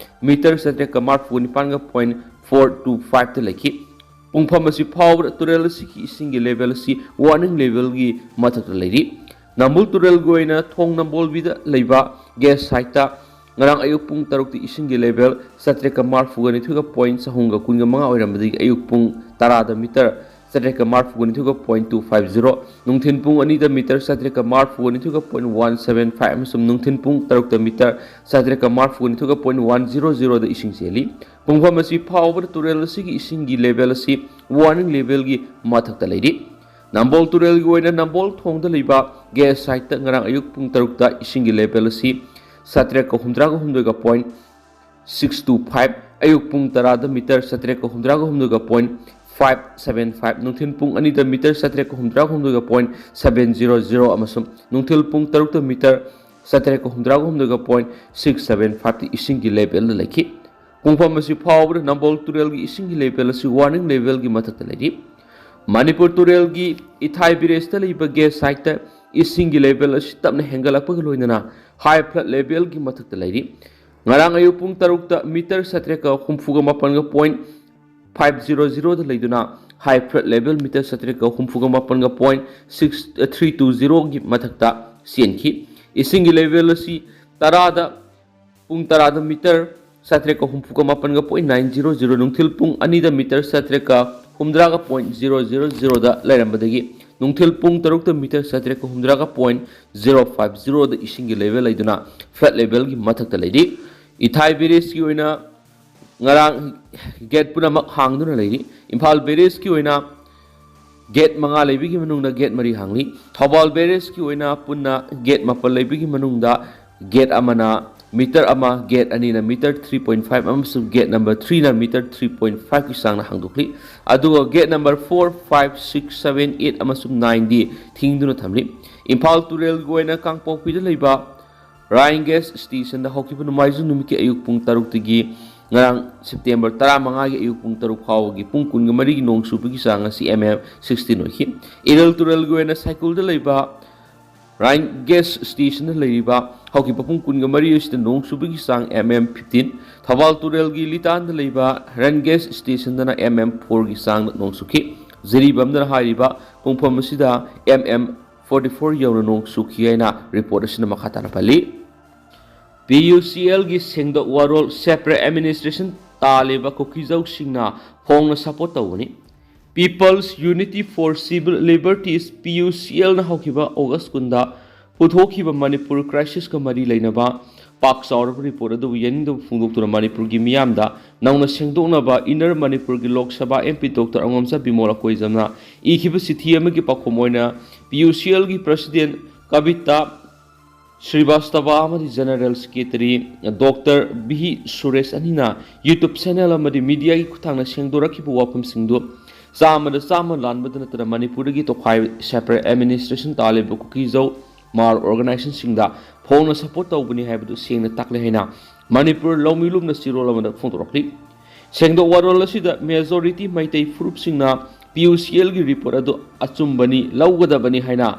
meter ꯆꯥꯇ꯭ꯔꯦꯠꯀ ꯃꯔꯐꯨꯒ ꯅꯤꯄꯥꯟꯒ point four two fiveꯇ ꯂꯩꯈꯤ꯫ ꯄꯨꯡꯐꯝ ꯑꯁꯤ ꯐꯥꯎꯕꯗ ꯇꯨꯔꯦꯜ ꯑꯁꯤꯒꯤ ꯏꯁꯤꯡꯒꯤ level ꯑꯁꯤ warning levelꯒꯤ ꯃꯊꯛꯇ ꯂꯩꯔꯤ꯫ ꯅꯝꯕꯣꯜ ꯇꯨꯔꯦꯜꯒꯤ ꯑꯣꯏꯅ ꯊꯣꯡ ꯅꯝꯕꯣꯜꯕꯤꯗ ꯂꯩꯕ gauge siteꯇ ꯉꯔꯥꯡ ꯑꯌꯨꯛ ꯄꯨꯡ ꯇꯔꯨꯛꯇ ꯏꯁꯤꯡꯒꯤ level ꯆꯥꯇ꯭ꯔꯦꯠꯀ ꯃꯔꯐꯨꯒ ꯅꯤꯊꯣꯏꯒ point ꯆꯍꯨꯝꯒ ꯀꯨꯟꯒ ꯃꯉꯥ ꯑꯣꯏꯔꯝꯕꯗꯒꯤ ꯑꯌꯨꯛ ꯄꯨꯡ ꯇꯔꯥꯗ meter ꯆꯥꯇ꯭ꯔꯦꯠꯀ ꯃꯔꯐꯨꯒ ꯅꯤꯊꯣꯏꯒ point two five zero, ꯅꯨꯡꯊꯤꯜ ꯄꯨꯡ ꯑꯅꯤꯗ meter ꯆꯥꯇ꯭ꯔꯦꯠꯀ ꯃꯔꯐꯨꯒ ꯅꯤꯊꯣꯏꯒ point one seven five ꯑꯃꯁꯨꯡ ꯅꯨꯡꯊꯤꯜ ꯄꯨꯡ ꯇꯔꯨꯛꯇ meter ꯆꯥꯇ꯭ꯔꯦꯠꯀ ꯃꯔꯐꯨꯒ ꯅꯤꯊꯣꯏꯒ point one zero zeroꯗ ꯏꯁꯤꯡ ꯆꯦꯜꯂꯤ꯫ ꯄꯨꯡꯐꯝ ꯑꯁꯤ ꯐꯥꯎꯕꯗ ꯇꯨꯔꯦꯜ ꯑꯁꯤꯒꯤ ꯏꯁꯤꯡꯒꯤ level ꯑꯁꯤ warning levelꯒꯤ ꯃꯊꯛꯇ ꯂꯩꯔꯤ꯫ ꯅꯝꯕꯣꯜ ꯇꯨꯔꯦꯜꯒꯤ ꯑꯣꯏꯅ ꯅꯝꯕꯣꯜ ꯊꯣꯡꯗ ꯂꯩꯕ gauge siteꯇ ꯉꯔꯥꯡ ꯑꯌꯨꯛ ꯄꯨꯡ ꯇꯔꯨꯛꯇ ꯏꯁꯤꯡꯒꯤ level ꯑꯁꯤ ꯆꯥꯇ꯭ꯔꯦꯠꯀ ꯍꯨꯝꯗ꯭ꯔꯥꯒ ꯍꯨꯝꯗꯣꯏꯒ point six two five, ꯑꯌꯨꯛ ꯄꯨꯡ ꯇꯔꯥꯗ meter ꯆꯥꯇ꯭ꯔꯦꯠꯀ ꯍꯨꯝꯗ꯭ꯔꯥꯒ ꯍꯨꯝꯗꯣꯏꯒ point five seven five, ꯅꯨꯡꯊꯤꯜ ꯄꯨꯡ ꯑꯅꯤꯗ meter ꯆꯥꯇ꯭ꯔꯦꯠꯀ ꯍꯨꯝꯗ꯭ꯔꯥꯒ ꯍꯨꯝꯗꯣꯏꯒ point seven zero zero ꯑꯃꯁꯨꯡ ꯅꯨꯡꯊꯤꯜ ꯄꯨꯡ ꯇꯔꯨꯛꯇ meter ꯆꯥꯇ꯭ꯔꯦꯠꯀ ꯍꯨꯝꯗ꯭ꯔꯥꯒ ꯍꯨꯝꯗꯣꯏꯒ point six seven fiveꯇ ꯏꯁꯤꯡꯒꯤ levelꯗ ꯂꯩꯈꯤ꯫ ꯄꯨꯡꯐꯝ ꯑꯁꯤ ꯐꯥꯎꯕꯗ ꯅꯝꯕꯣꯜ ꯇꯨꯔꯦꯜꯒꯤ ꯏꯁꯤꯡꯒꯤ level ꯑꯁꯤ warning levelꯒꯤ ꯃꯊꯛꯇ ꯂꯩꯔꯤ꯫ ꯃꯅꯤꯄꯨꯔ ꯇꯨꯔꯦꯜꯒꯤ ꯏꯊꯥꯏ village ꯇ ꯂꯩꯕ gauge siteꯇ ꯏꯁꯤꯡꯒꯤ ꯂꯦꯚꯦꯜ ꯑꯁꯤ ꯇꯞꯅ ꯍꯦꯟꯒꯠꯂꯛꯄꯒ ꯂꯣꯏꯅꯅ ꯍꯥꯏ ꯐ꯭ꯂꯠ ꯂꯦꯚꯦꯜꯒꯤ ꯃꯊꯛꯇ ꯂꯩꯔꯤ꯫ ꯉꯔꯥꯡ ꯑꯌꯨꯛ ꯄꯨꯡ ꯇꯔꯨꯛꯇ ꯃꯤꯇꯔ ꯆꯥꯇ꯭ꯔꯦꯠꯀ ꯍꯨꯝꯐꯨꯒ ꯃꯥꯄꯟꯒ ꯄꯣꯏꯟ ꯐꯥꯏꯚ ꯖꯤꯔꯣ ꯖꯤꯔꯣꯗ ꯂꯩꯗꯨꯅ ꯍꯥꯏ ꯐ꯭ꯂꯠ ꯂꯦꯚꯦꯜ ꯃꯤꯇꯔ ꯆꯥꯇ꯭ꯔꯦꯠꯀ ꯍꯨꯝꯐꯨꯒ ꯃꯥꯄꯟꯒ ꯄꯣꯏꯟ ꯁꯤꯛꯁ ꯊ꯭ꯔꯤ ꯇꯨ ꯖꯤꯔꯣꯒꯤ ꯃꯊꯛꯇ ꯆꯦꯟꯈꯤ꯫ ꯏꯁꯤꯡꯒꯤ ꯂꯦꯚꯦꯜ ꯑꯁꯤ ꯇꯔꯥꯗ ꯄꯨꯡ ꯇꯔꯥꯗ ꯃꯤꯇꯔ ꯆꯥꯇ꯭ꯔꯦꯠꯀ ꯍꯨꯝꯐꯨꯒ ꯃꯥꯄꯟꯒ ꯄꯣꯏꯟ ꯅꯥꯏꯟ ꯖꯤꯔꯣ ꯖꯤꯔꯣ, ꯅꯨꯡꯊꯤꯜ ꯄꯨꯡ ꯑꯅꯤꯗ ꯃꯤꯇꯔ ꯆꯥꯇ꯭ꯔꯦꯠꯀ ꯍꯨꯝꯗ꯭ꯔꯥꯒ ꯄꯣꯏꯟ ꯖꯤꯔꯣ ꯖꯤꯔꯣ ꯖꯤꯔꯣꯗ ꯂꯩꯔꯝꯕꯗꯒꯤ ꯅꯨꯡꯊꯤꯜ ꯄꯨꯡ ꯇꯔꯨꯛꯇ ꯃꯤꯇꯔ ꯆꯥꯇ꯭ꯔꯦꯠꯀ ꯍꯨꯝꯗ꯭ꯔꯥꯒ ꯄꯣꯏꯟ ꯖꯤꯔꯣ ꯐꯥꯏꯚ ꯖꯤꯔꯣꯗ ꯏꯁꯤꯡꯒꯤ ꯂꯦꯚꯦꯜ ꯂꯩꯗꯨꯅ ꯐ꯭ꯂꯠ ꯂꯦꯚꯦꯜꯒꯤ ꯃꯊꯛꯇ ꯂꯩꯔꯤ꯫ ꯏꯊꯥꯏ ꯕꯦꯔꯦꯖꯀꯤ ꯑꯣꯏꯅ ꯉꯔꯥꯡ ꯒꯦꯠ ꯄꯨꯝꯅꯃꯛ ꯍꯥꯡꯗꯨꯅ ꯂꯩꯔꯤ꯫ ꯏꯝꯐꯥꯜ ꯕꯦꯔꯦꯖꯀꯤ ꯑꯣꯏꯅ ꯒꯦꯠ ꯃꯉꯥ ꯂꯩꯕꯒꯤ ꯃꯅꯨꯡꯗ ꯒꯦꯠ ꯃꯔꯤ ꯍꯥꯡꯂꯤ꯫ ꯊꯧꯕꯥꯜ ꯕꯦꯔꯦꯖꯀꯤ ꯑꯣꯏꯅ ꯄꯨꯟꯅ ꯒꯦꯠ ꯃꯥꯄꯟ ꯂꯩꯕꯒꯤ ꯃꯅꯨꯡꯗ ꯒꯦꯠ ꯑꯃꯅ ꯃꯤꯇꯔ ꯑꯃ, ꯒꯦꯠ ꯑꯅꯤꯅ ꯃꯤꯇꯔ ꯊ꯭ꯔꯤ ꯄꯣꯏꯟ ꯐꯥꯏꯚ ꯑꯃꯁꯨꯡ ꯒꯦꯠ ꯅꯝꯕꯔ ꯊ꯭ꯔꯤꯅ ꯃꯤꯇꯔ ꯊ꯭ꯔꯤ ꯄꯣꯏꯟ ꯐꯥꯏꯚꯀꯤ ꯆꯥꯡꯅ ꯍꯥꯡꯗꯣꯛꯂꯤ꯫ ꯑꯗꯨꯒ gate number four, five, six, seven, eight ꯑꯃꯁꯨꯡ ꯅꯥꯏꯟꯗꯤ ꯊꯤꯡꯗꯨꯅ ꯊꯝꯂꯤ꯫ ꯏꯝꯐꯥꯜ ꯇꯨꯔꯦꯜꯒꯤ ꯑꯣꯏꯅ ꯀꯥꯡꯄꯣꯛꯄꯤꯗ ꯂꯩꯕ ꯔꯥꯏꯟ ꯒꯦꯁ ꯁ꯭ꯇꯦꯁꯟꯗ ꯍꯧꯈꯤꯕ ꯅꯣꯡꯃꯥꯏꯖꯤꯡ ꯅꯨꯃꯤꯠꯀꯤ ꯑꯌꯨꯛ ꯄꯨꯡ ꯇꯔꯨꯛꯇꯒꯤ ꯉꯔꯥꯡ ꯁꯦꯞꯇꯦꯝꯕꯔ ꯇꯔꯥꯃꯉꯥꯒꯤ ꯑꯌꯨꯛ ꯄꯨꯡ ꯇꯔꯨꯛ ꯐꯥꯎꯕꯒꯤ ꯄꯨꯡ ꯀꯨꯟꯒ ꯃꯔꯤꯒꯤ ꯅꯣꯡ ꯆꯨꯕꯒꯤ ꯆꯥꯡ ꯑꯁꯤ ꯑꯦꯝ ꯑꯦꯝ ꯁꯤꯛꯁꯇꯤꯟ ꯑꯣꯏꯈꯤ꯫ ꯏꯔꯤꯜ ꯇꯨꯔꯦꯜꯒꯤ ꯑꯣꯏꯅ ꯁꯥꯏꯀꯨꯜꯗ ꯂꯩꯕ ꯔꯥꯏꯟ ꯒꯦꯁ ꯁ꯭ꯇꯦꯁꯟꯗ ꯂꯩꯔꯤꯕ ꯍꯧꯈꯤꯕ ꯄꯨꯡ ꯀꯨꯟꯒ ꯃꯔꯤ ꯑꯁꯤꯗ ꯅꯣꯡ ꯆꯨꯕꯒꯤ ꯆꯥꯡ ꯑꯦꯝ ꯑꯦꯝ ꯐꯤꯐꯇꯤꯟ, ꯊꯧꯕꯥꯜ ꯇꯨꯔꯦꯜꯒꯤ ꯂꯤꯇꯥꯟꯗ ꯂꯩꯕ ꯔꯥꯏꯟ ꯒꯦꯁ ꯁ꯭ꯇꯦꯁꯟꯗꯅ ꯑꯦꯝ ꯑꯦꯝ ꯐꯣꯔꯒꯤ ꯆꯥꯡꯗ ꯅꯣꯡ ꯆꯨꯈꯤ꯫ ꯖꯤꯔꯤꯕꯥꯝꯗꯅ ꯍꯥꯏꯔꯤꯕ ꯄꯨꯡꯐꯝ ꯑꯁꯤꯗ ꯑꯦꯝ ꯑꯦꯝ ꯐꯣꯔꯇꯤ ꯐꯣꯔ ꯌꯧꯅ ꯅꯣꯡ ꯆꯨꯈꯤ ꯍꯥꯏꯅ ꯔꯤꯄꯣꯔꯠ ꯑꯁꯤꯅ ꯃꯈꯥ ꯇꯥꯅ ꯄꯜꯂꯤ꯫ ꯄꯤ ꯌꯨ ꯁꯤ ꯑꯦꯜꯒꯤ ꯁꯦꯡꯗꯣꯛ ꯋꯥꯔꯣꯜ ꯁꯦꯄꯔꯦꯠ ꯑꯦꯗꯃꯤꯅꯤꯁꯇ꯭ꯔꯦꯁꯟ ꯇꯥꯜꯂꯤꯕ ꯀꯨꯀꯤꯖꯧꯁꯤꯡꯅ ꯐꯣꯡꯅ ꯁꯄꯣꯔꯠ ꯇꯧꯒꯅꯤ꯫ People's Unity for Civil Liberties, P U C ꯑꯦꯜꯅ ꯍꯧꯈꯤꯕ ꯑꯣꯒꯁ ꯀꯨꯟꯗ ꯄꯨꯊꯣꯛꯈꯤꯕ ꯃꯅꯤꯄꯨꯔ ꯀ꯭ꯔꯥꯏꯁꯤꯁꯀ ꯃꯔꯤ ꯂꯩꯅꯕ ꯄꯥꯛ ꯆꯥꯎꯔꯕ ꯔꯤꯄꯣꯔꯠ ꯑꯗꯨꯕꯨ ꯌꯥꯅꯤꯡꯗꯕ ꯐꯣꯡꯗꯣꯛꯇꯨꯅ ꯃꯅꯤꯄꯨꯔꯒꯤ ꯃꯤꯌꯥꯝꯗ ꯅꯧꯅ ꯁꯦꯡꯗꯣꯛꯅꯕ ꯏꯟꯅꯔ ꯃꯅꯤꯄꯨꯔꯒꯤ Lok Sabha M P doctor ꯑꯉꯣꯝꯆꯥ Bimol ꯑꯀꯣꯏꯖꯝꯅ ꯏꯈꯤꯕ ꯆꯤꯊꯤ ꯑꯃꯒꯤ ꯄꯥꯎꯈꯨꯝ ꯑꯣꯏꯅ ꯄꯤ ꯌꯨ ꯁꯤ ꯑꯦꯜꯒꯤ ꯄ꯭ꯔꯁꯤꯗꯦꯟ ꯀꯕꯤꯇꯥ ꯁ꯭ꯔꯤꯕꯥꯁꯇꯕꯥ ꯑꯃꯗꯤ general secretary doctor V Suresh ꯑꯅꯤꯅ YouTube ꯆꯦꯅꯦꯜ ꯑꯃꯗꯤ ꯃꯤꯗꯤꯌꯥꯒꯤ ꯈꯨꯠꯊꯥꯡꯗ ꯁꯦꯡꯗꯣꯔꯛꯈꯤꯕ ꯋꯥꯐꯝꯁꯤꯡꯗꯨ ꯆꯥꯝꯃꯗ ꯆꯥꯝꯃ ꯂꯥꯟꯕꯗ ꯅꯠꯇꯅ ꯃꯅꯤꯄꯨꯔꯗꯒꯤ ꯇꯣꯈꯥꯏ ꯁꯦꯄꯔꯦꯠ ꯑꯦꯗꯃꯤꯅꯤꯁꯇ꯭ꯔꯦꯁꯟ ꯇꯥꯜꯂꯤꯕ ꯀꯨꯀꯤꯖꯧ ꯃꯥꯔ ꯑꯣꯔꯒꯅꯥꯏꯖꯦꯁꯟꯁꯤꯡꯗ ꯐꯣꯡꯅ ꯁꯄꯣꯔꯠ ꯇꯧꯕꯅꯤ ꯍꯥꯏꯕꯗꯨ ꯁꯦꯡꯅ ꯇꯥꯛꯂꯦ ꯍꯥꯏꯅ ꯃꯅꯤꯄꯨꯔ ꯂꯧꯃꯤꯂꯨꯝꯅ ꯆꯦꯔꯣꯜ ꯑꯃꯗ ꯐꯣꯡꯗꯣꯔꯛꯂꯤ꯫ ꯁꯦꯡꯗꯣꯛ ꯋꯥꯔꯣꯜ ꯑꯁꯤꯗ ꯃꯦꯖꯣꯔꯤꯇꯤ ꯃꯩꯇꯩ ꯐꯨꯔꯨꯞꯁꯤꯡꯅ ꯄꯤ ꯌꯨ ꯁꯤ ꯑꯦꯜꯒꯤ ꯔꯤꯄꯣꯔꯠ ꯑꯗꯨ ꯑꯆꯨꯝꯕꯅꯤ, ꯂꯧꯒꯗꯕꯅꯤ ꯍꯥꯏꯅ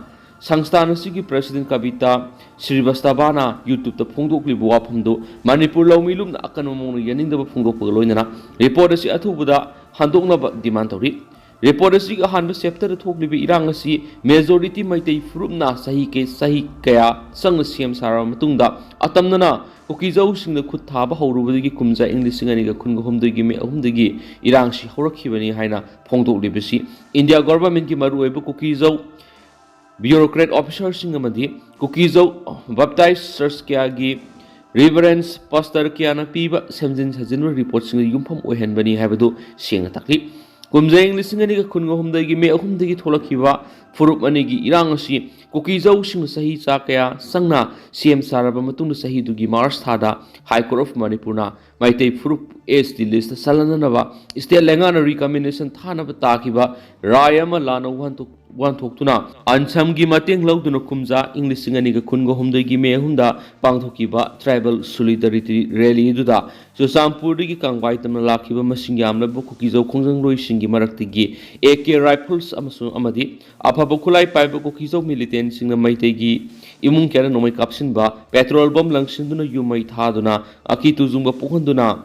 ꯁꯪꯁꯊꯥꯟ ꯑꯁꯤꯒꯤ ꯄ꯭ꯔꯁꯤꯗꯦꯟ ꯀꯕꯤꯇꯥ ꯁ꯭ꯔꯤꯕꯁꯇꯕꯥꯅ YouTubeꯇ ꯐꯣꯡꯗꯣꯛꯂꯤꯕ ꯋꯥꯐꯝꯗꯨ ꯃꯅꯤꯄꯨꯔ ꯂꯧꯃꯤ ꯂꯨꯞꯅ ꯑꯀꯟꯕ ꯃꯑꯣꯡꯗ ꯌꯥꯅꯤꯡꯗꯕ ꯐꯣꯡꯗꯣꯛꯄꯒ ꯂꯣꯏꯅꯅ ꯔꯤꯄꯣꯔꯠ ꯑꯁꯤ ꯑꯊꯨꯕꯗ ꯍꯟꯗꯣꯛꯅꯕ ꯗꯤꯃꯥꯟ ꯇꯧꯔꯤ꯫ ꯔꯤꯄꯣꯔꯠ ꯑꯁꯤꯒꯤ ꯑꯍꯥꯟꯕ ꯆꯦꯞꯇꯔꯗ ꯊꯣꯛꯂꯤꯕ ꯏꯔꯥꯡ ꯑꯁꯤ ꯃꯦꯖꯣꯔꯤꯇꯤ ꯃꯩꯇꯩ ꯐꯨꯔꯨꯞꯅ ꯆꯍꯤ ꯀꯩ-, ꯆꯍꯤ ꯀꯌꯥ ꯆꯪꯅ ꯁꯦꯝ ꯁꯥꯔꯕ ꯃꯇꯨꯡꯗ ꯑꯇꯝꯅꯅ ꯀꯨꯀꯤꯖꯧꯁꯤꯡꯅ ꯈꯨꯠ ꯊꯥꯕ ꯍꯧꯔꯨꯕꯗꯒꯤ ꯀꯨꯝꯖꯥ ꯏꯪ ꯂꯤꯁꯤꯡ ꯑꯅꯤꯒ ꯀꯨꯟꯒ ꯍꯨꯝꯗꯣꯏꯒꯤ ꯃꯦ ꯑꯍꯨꯝꯗꯒꯤ ꯏꯔꯥꯡꯁꯤ ꯍꯧꯔꯛꯈꯤꯕꯅꯤ ꯍꯥꯏꯅ ꯐꯣꯡꯗꯣꯛꯂꯤꯕꯁꯤ ꯏꯟꯗꯤꯌꯥ ꯒꯣꯚꯔꯟꯃꯦꯟꯠꯀꯤ ꯃꯔꯨꯑꯣꯏꯕ ꯀꯨꯀꯤꯖꯧ ꯕ꯭ꯌꯨꯔꯣꯀ꯭ꯔꯦꯠ ꯑꯣꯐꯤꯁꯥꯔꯁꯤꯡ ꯑꯃꯗꯤ ꯀꯨꯀꯤꯖꯧ ꯕꯦꯞꯇꯥꯏꯖ ꯆꯔꯆ ꯀꯌꯥꯒꯤ ꯔꯤꯚꯔꯦꯟꯁ ꯄꯥꯁꯇꯔ ꯀꯌꯥꯅ ꯄꯤꯕ ꯁꯦꯝꯖꯤꯟ ꯁꯥꯖꯤꯟꯕ ꯔꯤꯄꯣꯔꯠꯁꯤꯡꯗ ꯌꯨꯝꯐꯝ ꯑꯣꯏꯍꯟꯕꯅꯤ ꯍꯥꯏꯕꯗꯨ ꯁꯦꯡꯅ ꯇꯥꯛꯂꯤ꯫ ꯀꯨꯝꯖꯥ ꯏꯪ ꯂꯤꯁꯤꯡ ꯑꯅꯤꯒ ꯀꯨꯟꯒ ꯍꯨꯝꯗꯣꯏꯒꯤ ꯃꯦ ꯑꯍꯨꯝꯗꯒꯤ ꯊꯣꯛꯂꯛꯈꯤꯕ ꯐꯨꯔꯨꯞ ꯑꯅꯤꯒꯤ ꯏꯔꯥꯡ ꯑꯁꯤ ꯀꯨꯀꯤꯖꯧꯁꯤꯡꯅ ꯆꯍꯤ ꯆꯥ ꯀꯌꯥ ꯆꯪꯅ ꯁꯦꯝ ꯁꯥꯔꯕ ꯃꯇꯨꯡꯗ ꯆꯍꯤꯗꯨꯒꯤ ꯃꯥꯔꯆ ꯊꯥꯗ High Court of ꯃꯅꯤꯄꯨꯔꯅ ꯃꯩꯇꯩ ꯐꯨꯔꯨꯞ ꯑꯦꯁ ꯇꯤ ꯂꯤꯁꯇ ꯆꯜꯍꯟꯅꯅꯕ ꯁ꯭ꯇꯦꯠ ꯂꯩꯉꯥꯛꯅ ꯔꯤꯀꯃꯦꯟꯗꯦꯁꯟ ꯊꯥꯅꯕ ꯇꯥꯈꯤꯕ ꯔꯥꯏ ꯑꯃ ꯂꯥꯟꯅ ꯋꯥꯍꯟꯊꯣꯛ-, ꯋꯥꯍꯟꯊꯣꯛꯇꯨꯅ ꯑꯟꯁꯝꯒꯤ ꯃꯇꯦꯡ ꯂꯧꯗꯨꯅ ꯀꯨꯝꯖꯥ ꯏꯪ ꯂꯤꯁꯤꯡ ꯑꯅꯤꯒ ꯀꯨꯟꯒ ꯍꯨꯝꯗꯣꯏꯒꯤ ꯃꯦ ꯑꯍꯨꯝꯗ ꯄꯥꯡꯊꯣꯛꯈꯤꯕ ꯇ꯭ꯔꯥꯏꯕꯦꯜ ꯁꯣꯂꯤꯗꯥꯔꯤꯇꯤ ꯔꯦꯂꯤ ꯑꯗꯨꯗ ꯆꯨꯔꯆꯥꯟꯄꯨꯔꯗꯒꯤ ꯀꯥꯡꯕꯥꯏ ꯇꯝꯅ ꯂꯥꯛꯈꯤꯕ ꯃꯁꯤꯡ ꯌꯥꯝꯂꯕ ꯀꯨꯀꯤꯖꯧ ꯈꯣꯡꯖꯪꯂꯣꯏꯁꯤꯡꯒꯤ ꯃꯔꯛꯇꯒꯤ ꯑꯦ ꯀꯦ ꯔꯥꯏꯐꯜꯁ ꯑꯃꯁꯨꯡ ꯑꯃꯗꯤ ꯑꯐꯕ ꯈꯨꯠꯂꯥꯏ ꯄꯥꯏꯕ ꯀꯨꯀꯤꯖꯧ ꯃꯤꯂꯤꯇꯦꯟꯁꯤꯡꯅ ꯃꯩꯇꯩꯒꯤ ꯏꯃꯨꯡ ꯀꯌꯥꯗ ꯅꯣꯡꯃꯩ ꯀꯥꯞꯁꯤꯟꯕ, ꯄꯦꯇ꯭ꯔꯣꯜ ꯕꯝ ꯂꯪꯁꯤꯟꯗꯨꯅ ꯌꯨꯝ ꯃꯩ ꯊꯥꯗꯨꯅ ꯑꯀꯤ ꯇꯨꯖꯨꯡꯕ ꯄꯣꯛꯍꯟꯗꯨꯅ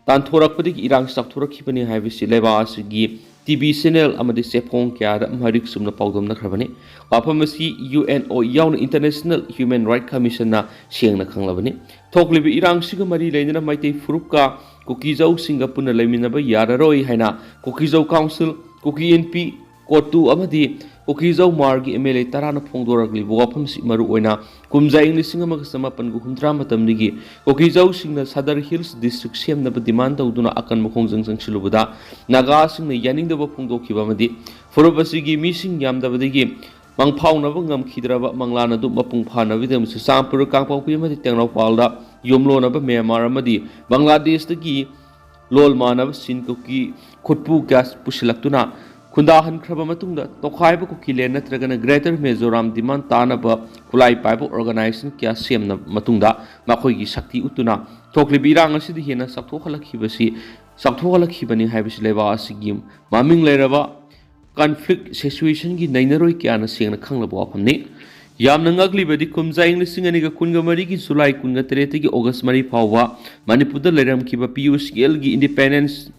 ꯇꯥꯟꯊꯣꯔꯛꯄꯗꯒꯤ ꯏꯔꯥꯡ ꯆꯥꯎꯊꯣꯔꯛꯈꯤꯕꯅꯤ ꯍꯥꯏꯕꯁꯤ ꯂꯩꯕꯥꯛ ꯑꯁꯤꯒꯤ ꯇꯤ ꯚꯤ ꯆꯦꯅꯦꯜ ꯑꯃꯗꯤ ꯆꯦꯐꯣꯡ ꯀꯌꯥꯗ ꯃꯔꯤꯛ ꯆꯨꯝꯅ ꯄꯥꯎꯗꯝꯅꯈ꯭ꯔꯕꯅꯤ꯫ ꯋꯥꯐꯝ ꯑꯁꯤ ꯌꯨ ꯑꯦꯟ ꯑꯣ ꯌꯥꯎꯅ ꯏꯟꯇꯔꯅꯦꯁꯅꯦꯜ ꯍ꯭ꯌꯨꯃꯦꯟ ꯔꯥꯏꯠ ꯀꯃꯤꯁꯟꯅ ꯁꯦꯡꯅ ꯈꯪꯂꯕꯅꯤ꯫ ꯊꯣꯛꯂꯤꯕ ꯏꯔꯥꯡꯁꯤꯒ ꯃꯔꯤ ꯂꯩꯅꯅ ꯃꯩꯇꯩ ꯐꯨꯔꯨꯞꯀ ꯀꯨꯀꯤꯖꯧꯁꯤꯡꯒ ꯄꯨꯟꯅ ꯂꯩꯃꯤꯟꯅꯕ ꯌꯥꯔꯔꯣꯏ ꯍꯥꯏꯅ ꯀꯨꯀꯤꯖꯧ ꯀꯥꯎꯟꯁꯤꯜ, ꯀꯨꯀꯤ ꯏꯟꯄꯤ, ꯀꯣꯇꯨ ꯑꯃꯗꯤ ꯀꯨꯀꯤꯖꯧ ꯃꯥꯔꯒꯤ ꯑꯦꯝ ꯑꯦꯜ ꯑꯦ ꯇꯔꯥꯅ ꯐꯣꯡꯗꯣꯔꯛꯂꯤꯕ ꯋꯥꯐꯝꯁꯤ ꯃꯔꯨꯑꯣꯏꯅ ꯀꯨꯝꯖꯥ ꯏꯪ ꯂꯤꯁꯤꯡ ꯑꯃꯒ ꯆꯃꯥꯄꯟꯒ ꯍꯨꯝꯗ꯭ꯔꯥ ꯃꯇꯝꯗꯒꯤ ꯀꯨꯀꯤꯖꯧꯁꯤꯡꯅ ꯁꯗꯔ ꯍꯤꯜꯁ ꯗꯤꯁꯇ꯭ꯔꯤꯛ ꯁꯦꯝꯅꯕ ꯗꯤꯃꯥꯟ ꯇꯧꯗꯨꯅ ꯑꯀꯟꯕ ꯈꯣꯡꯖꯪ ꯆꯪꯁꯤꯜꯂꯨꯕꯗ ꯅꯥꯒꯥꯁꯤꯡꯅ ꯌꯥꯅꯤꯡꯗꯕ ꯐꯣꯡꯗꯣꯛꯈꯤꯕ ꯑꯃꯗꯤ ꯐꯨꯔꯨꯞ ꯑꯁꯤꯒꯤ ꯃꯤꯁꯤꯡ ꯌꯥꯝꯗꯕꯗꯒꯤ ꯃꯪꯐꯥꯎꯅꯕ ꯉꯝꯈꯤꯗ꯭ꯔꯕ ꯃꯪꯂꯥꯟ ꯑꯗꯨ ꯃꯄꯨꯡ ꯐꯥꯅꯕꯒꯤꯗꯃꯛ ꯆꯨꯔꯆꯥꯟꯄꯨꯔ, ꯀꯥꯡꯄꯣꯛꯄꯤ ꯑꯃꯗꯤ ꯇꯦꯡꯅꯧꯄꯥꯜꯗ ꯌꯨꯝꯂꯣꯟꯅꯕ ꯃ꯭ꯌꯥꯟꯃꯥꯔ ꯑꯃꯗꯤ ꯕꯪꯒ꯭ꯂꯥꯗꯦꯁꯇꯒꯤ ꯂꯣꯜ ꯃꯥꯟꯅꯕ ꯆꯤꯟ ꯀꯨꯀꯤ ꯈꯨꯠꯄꯨ ꯀꯌꯥ ꯄꯨꯁꯤꯜꯂꯛꯇꯨꯅ ꯈꯨꯟꯗꯥꯍꯟꯈ꯭ꯔꯕ ꯃꯇꯨꯡꯗ ꯇꯣꯈꯥꯏꯕ ꯀꯨꯀꯤꯂꯦꯟ ꯅꯠꯇ꯭ꯔꯒꯅ ꯒ꯭ꯔꯦꯇꯔ ꯃꯤꯖꯣꯔꯥꯝ ꯗꯤꯃꯥꯟ ꯇꯥꯅꯕ ꯈꯨꯠꯂꯥꯏ ꯄꯥꯏꯕ ꯑꯣꯔꯒꯅꯥꯏꯖꯦꯁꯟ ꯀꯌꯥ ꯁꯦꯝꯅꯕ ꯃꯇꯨꯡꯗ ꯃꯈꯣꯏꯒꯤ ꯁꯛꯇꯤ ꯎꯠꯇꯨꯅ ꯊꯣꯛꯂꯤꯕ ꯏꯔꯥꯡ ꯑꯁꯤꯗ ꯍꯦꯟꯅ ꯆꯥꯎꯊꯣꯛꯍꯜꯂꯛꯈꯤꯕꯁꯤ, ꯆꯥꯎꯊꯣꯛꯍꯜꯂꯛꯈꯤꯕꯅꯤ ꯍꯥꯏꯕꯁꯤ ꯂꯩꯕꯥꯛ ꯑꯁꯤꯒꯤ ꯃꯃꯤꯡ ꯂꯩꯔꯕ ꯀꯟꯐ꯭ꯂꯤꯛ ꯁꯤꯆꯨꯋꯦꯁꯟꯒꯤ ꯅꯩꯅꯔꯣꯏ ꯀꯌꯥꯅ ꯁꯦꯡꯅ ꯈꯪꯂꯕ ꯋꯥꯐꯝꯅꯤ꯫ ꯌꯥꯝꯅ ꯉꯛꯂꯤꯕꯗꯤ, ꯀꯨꯝꯖꯥ ꯏꯪ ꯂꯤꯁꯤꯡ ꯑꯅꯤꯒ ꯀꯨꯟꯒ ꯃꯔꯤꯒꯤ ꯖꯨꯂꯥꯏ ꯀꯨꯟꯒ ꯇꯔꯦꯠꯇꯒꯤ ꯑꯣꯒꯁ ꯃꯔꯤ ꯐꯥꯎꯕ ꯃꯅꯤꯄꯨꯔꯗ ꯂꯩꯔꯝꯈꯤꯕ ꯄꯤ ꯌꯨ ꯁꯤ ꯑꯦꯜꯒꯤ ꯏꯟꯗꯤꯄꯦꯟꯗꯦꯟꯁ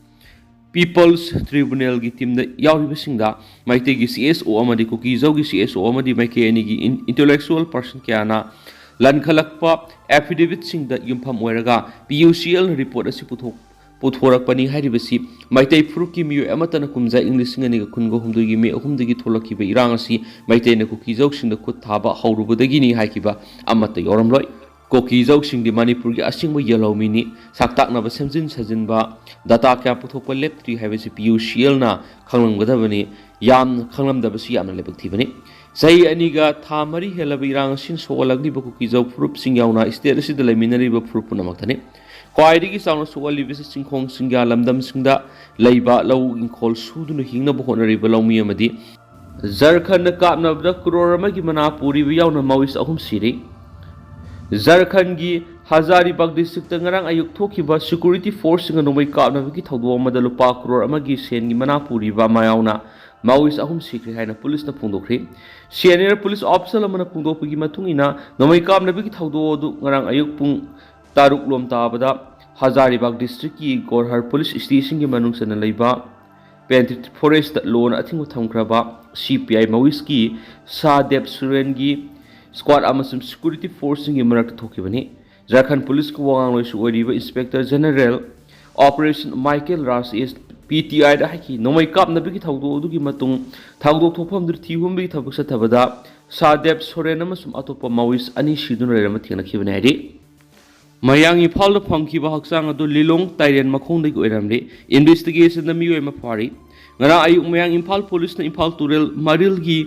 ꯄꯤꯄꯜꯁ ꯇ꯭ꯔꯤꯕꯨꯅꯦꯜꯒꯤ ꯇꯤꯝꯗ ꯌꯥꯎꯔꯤꯕꯁꯤꯡꯗ ꯃꯩꯇꯩꯒꯤ ꯁꯤ ꯑꯦꯁ ꯑꯣ ꯑꯃꯗꯤ ꯀꯨꯀꯤꯖꯧꯒꯤ ꯁꯤ ꯑꯦꯁ ꯑꯣ ꯑꯃꯗꯤ ꯃꯥꯏꯀꯩ ꯑꯅꯤꯒꯤ ꯏꯟ-, ꯏꯟꯇꯦꯂꯦꯛꯆꯨꯋꯦꯜ ꯄꯔꯁꯟ ꯀꯌꯥꯅ ꯂꯟꯈꯠꯂꯛꯄ ꯑꯦꯐꯤꯗꯦꯕꯤꯠꯁꯤꯡꯗ ꯌꯨꯝꯐꯝ ꯑꯣꯏꯔꯒ ꯄꯤ ꯌꯨ ꯁꯤ ꯑꯦꯜꯅ ꯔꯤꯄꯣꯔꯠ ꯑꯁꯤ ꯄꯨꯊꯣꯛ-, ꯄꯨꯊꯣꯔꯛꯄꯅꯤ ꯍꯥꯏꯔꯤꯕꯁꯤ ꯃꯩꯇꯩ ꯐꯨꯔꯨꯞꯀꯤ ꯃꯤꯑꯣꯏ ꯑꯃꯠꯇꯅ ꯀꯨꯝꯖꯥ ꯏꯪ ꯂꯤꯁꯤꯡ ꯑꯅꯤꯒ ꯀꯨꯟꯒ ꯍꯨꯝꯗꯣꯏꯒꯤ ꯃꯦ ꯑꯍꯨꯝꯗꯒꯤ ꯊꯣꯛꯂꯛꯈꯤꯕ ꯏꯔꯥꯡ ꯑꯁꯤ ꯃꯩꯇꯩꯅ ꯀꯨꯀꯤꯖꯧꯁꯤꯡꯗ ꯈꯨꯠ ꯊꯥꯕ ꯍꯧꯔꯨꯕꯗꯒꯤꯅꯤ ꯍꯥꯏꯈꯤꯕ ꯑꯃꯠꯇ ꯌꯥꯎꯔꯝꯂꯣꯏ꯫ ꯀꯨꯀꯤꯖꯧꯁꯤꯡꯗꯤ ꯃꯅꯤꯄꯨꯔꯒꯤ ꯑꯁꯦꯡꯕ ꯌꯦꯜꯍꯧꯃꯤꯅꯤ꯫ ꯁꯛꯇꯥꯛꯅꯕ, ꯁꯦꯝꯖꯤꯟ ꯁꯥꯖꯤꯟꯕ, ꯗꯇꯥ ꯀꯌꯥ ꯄꯨꯊꯣꯛꯄ ꯂꯦꯞꯇ꯭ꯔꯤ ꯍꯥꯏꯕꯁꯤ ꯄꯤ ꯌꯨ ꯁꯤ ꯑꯦꯜꯅ ꯈꯪꯂꯝꯒꯗꯕꯅꯤ꯫ ꯌꯥꯝ ꯈꯪꯂꯝꯗꯕꯁꯤ ꯌꯥꯝꯅ ꯂꯥꯏꯕꯛ ꯊꯤꯕꯅꯤ꯫ ꯆꯍꯤ ꯑꯅꯤꯒ ꯊꯥ ꯃꯔꯤ ꯍꯦꯜꯂꯕ ꯏꯔꯥꯡ ꯑꯁꯤꯅ ꯁꯣꯛꯍꯜꯂꯛꯂꯤꯕ ꯀꯨꯀꯤꯖꯧ ꯐꯨꯔꯨꯞꯁꯤꯡ ꯌꯥꯎꯅ ꯁ꯭ꯇꯦꯠ ꯑꯁꯤꯗ ꯂꯩꯃꯤꯟꯅꯔꯤꯕ ꯐꯨꯔꯨꯞ ꯄꯨꯝꯅꯃꯛꯇꯅꯤ꯫ ꯈ꯭ꯋꯥꯏꯗꯒꯤ ꯆꯥꯎꯅ ꯁꯣꯛꯍꯜꯂꯤꯕꯁꯤ ꯆꯤꯡꯈꯣꯡ ꯆꯤꯡꯌꯥ ꯂꯝꯗꯝꯁꯤꯡꯗ ꯂꯩꯕ ꯂꯧ ꯏꯪꯈꯣꯜ ꯁꯨꯗꯨꯅ ꯍꯤꯡꯅꯕ ꯍꯣꯠꯅꯔꯤꯕ ꯂꯧꯃꯤ ꯑꯃꯗꯤ ꯖꯔꯈꯟꯗ ꯀꯥꯞꯅꯕꯗ ꯀ꯭ꯔꯣꯔ ꯑꯃꯒꯤ ꯃꯅꯥ ꯄꯨꯔꯤꯕ ꯌꯥꯎꯅ ꯃꯥꯋꯤꯁ ꯑꯍꯨꯝ ꯁꯤꯔꯤ꯫ ꯖꯔꯈꯟꯗꯒꯤ ꯍꯖꯥꯔꯤꯕꯥꯒ ꯗꯤꯁꯇ꯭ꯔꯤꯛꯇ ꯉꯔꯥꯡ ꯑꯌꯨꯛ ꯊꯣꯛꯈꯤꯕ ꯁꯦꯀ꯭ꯌꯨꯔꯤꯇꯤ ꯐꯣꯔꯁꯁꯤꯡꯒ ꯅꯣꯡꯃꯩ ꯀꯥꯞꯅꯕꯒꯤ ꯊꯧꯗꯣꯛ ꯑꯃꯗ ꯂꯨꯄꯥ ꯀ꯭ꯔꯣꯔ ꯑꯃꯒꯤ ꯁꯦꯟꯒꯤ ꯃꯅꯥ ꯄꯨꯔꯤꯕ ꯑꯃ ꯌꯥꯎꯅ ꯃꯥꯋꯤꯁ ꯑꯍꯨꯝ ꯁꯤꯈ꯭ꯔꯦ ꯍꯥꯏꯅ ꯄꯨꯂꯤꯁꯅ ꯐꯣꯡꯗꯣꯛꯈ꯭ꯔꯤ꯫ ꯁꯦꯅꯤꯌꯔ ꯄꯨꯂꯤꯁ ꯑꯣꯐꯤꯁꯔ ꯑꯃꯅ ꯐꯣꯡꯗꯣꯛꯄꯒꯤ ꯃꯇꯨꯡ ꯏꯟꯅ, ꯅꯣꯡꯃꯩ ꯀꯥꯞꯅꯕꯒꯤ ꯊꯧꯗꯣꯛ ꯑꯗꯨ ꯉꯔꯥꯡ ꯑꯌꯨꯛ ꯄꯨꯡ ꯇꯔꯨꯛ ꯂꯣꯝ ꯇꯥꯕꯗ ꯍꯖꯥꯔꯤꯕꯥꯒ ꯗꯤꯁꯇ꯭ꯔꯤꯛꯀꯤ ꯒꯣꯔꯍꯔ ꯄꯨꯂꯤꯁ ꯁ꯭ꯇꯦꯁꯟꯒꯤ ꯃꯅꯨꯡ ꯆꯟꯅ ꯂꯩꯕ ꯄꯦꯟꯊꯤꯠ ꯐꯣꯔꯦꯁꯇ ꯂꯣꯅ ꯑꯊꯤꯡꯕ ꯊꯝꯈ꯭ꯔꯕ ꯁꯤ ꯄꯤ ꯑꯥꯏ ꯃꯥꯋꯤꯁꯀꯤ ꯁꯥꯍꯗꯦꯕ ꯁꯨꯔꯦꯟꯒꯤ ꯁ꯭ꯀ꯭ꯋꯥꯗ ꯑꯃꯁꯨꯡ ꯁꯦꯀ꯭ꯌꯨꯔꯤꯇꯤ ꯐꯣꯔꯁꯁꯤꯡꯒꯤ ꯃꯔꯛꯇ ꯊꯣꯛꯈꯤꯕꯅꯤ꯫ ꯖꯔꯈꯟ ꯄꯨꯂꯤꯁꯀꯤ ꯋꯥꯉꯥꯡꯂꯣꯏꯁꯨ ꯑꯣꯏꯔꯤꯕ ꯏꯟꯁꯄꯦꯛꯇꯔ ꯖꯦꯅꯔꯦꯜ ꯑꯣꯄꯔꯦꯁꯟ ꯃꯥꯏꯀꯦꯜ ꯔꯥꯖ ꯑꯦꯁ ꯄꯤ ꯇꯤ ꯑꯥꯏꯗ ꯍꯥꯏꯈꯤ, ꯅꯣꯡꯃꯩ ꯀꯥꯞꯅꯕꯒꯤ ꯊꯧꯗꯣꯛ ꯑꯗꯨꯒꯤ ꯃꯇꯨꯡ ꯊꯧꯗꯣꯛ ꯊꯣꯛꯐꯝꯗꯨꯗ ꯊꯤ ꯍꯨꯝꯕꯒꯤ ꯊꯕꯛ ꯆꯠꯊꯕꯗ ꯁꯥꯍꯗꯦꯕ ꯁꯣꯔꯦꯟ ꯑꯃꯁꯨꯡ ꯑꯇꯣꯞꯄ ꯃꯥꯋꯤꯁ ꯑꯅꯤ ꯁꯤꯗꯨꯅ ꯂꯩꯔꯝꯕ ꯊꯦꯡꯅꯈꯤꯕꯅꯤ ꯍꯥꯏꯔꯤ꯫ ꯃꯌꯥꯡ ꯏꯝꯐꯥꯜꯗ ꯐꯪꯈꯤꯕ ꯍꯛꯆꯥꯡ ꯑꯗꯨ ꯂꯤꯂꯣꯡ ꯇꯥꯏꯔꯦꯟ ꯃꯈꯣꯡꯗꯒꯤ ꯑꯣꯏꯔꯝꯂꯤ꯫ ꯏꯟꯚꯦꯁꯇꯤꯒꯦꯁꯟꯗ ꯃꯤꯑꯣꯏ ꯑꯃ ꯐꯥꯔꯤ꯫ ꯉꯔꯥꯡ ꯑꯌꯨꯛ ꯃꯌꯥꯡ ꯏꯝꯐꯥꯜ ꯄꯨꯂꯤꯁꯅ ꯏꯝꯐꯥꯜ ꯇꯨꯔꯦꯜ ꯃꯔꯤꯜꯒꯤ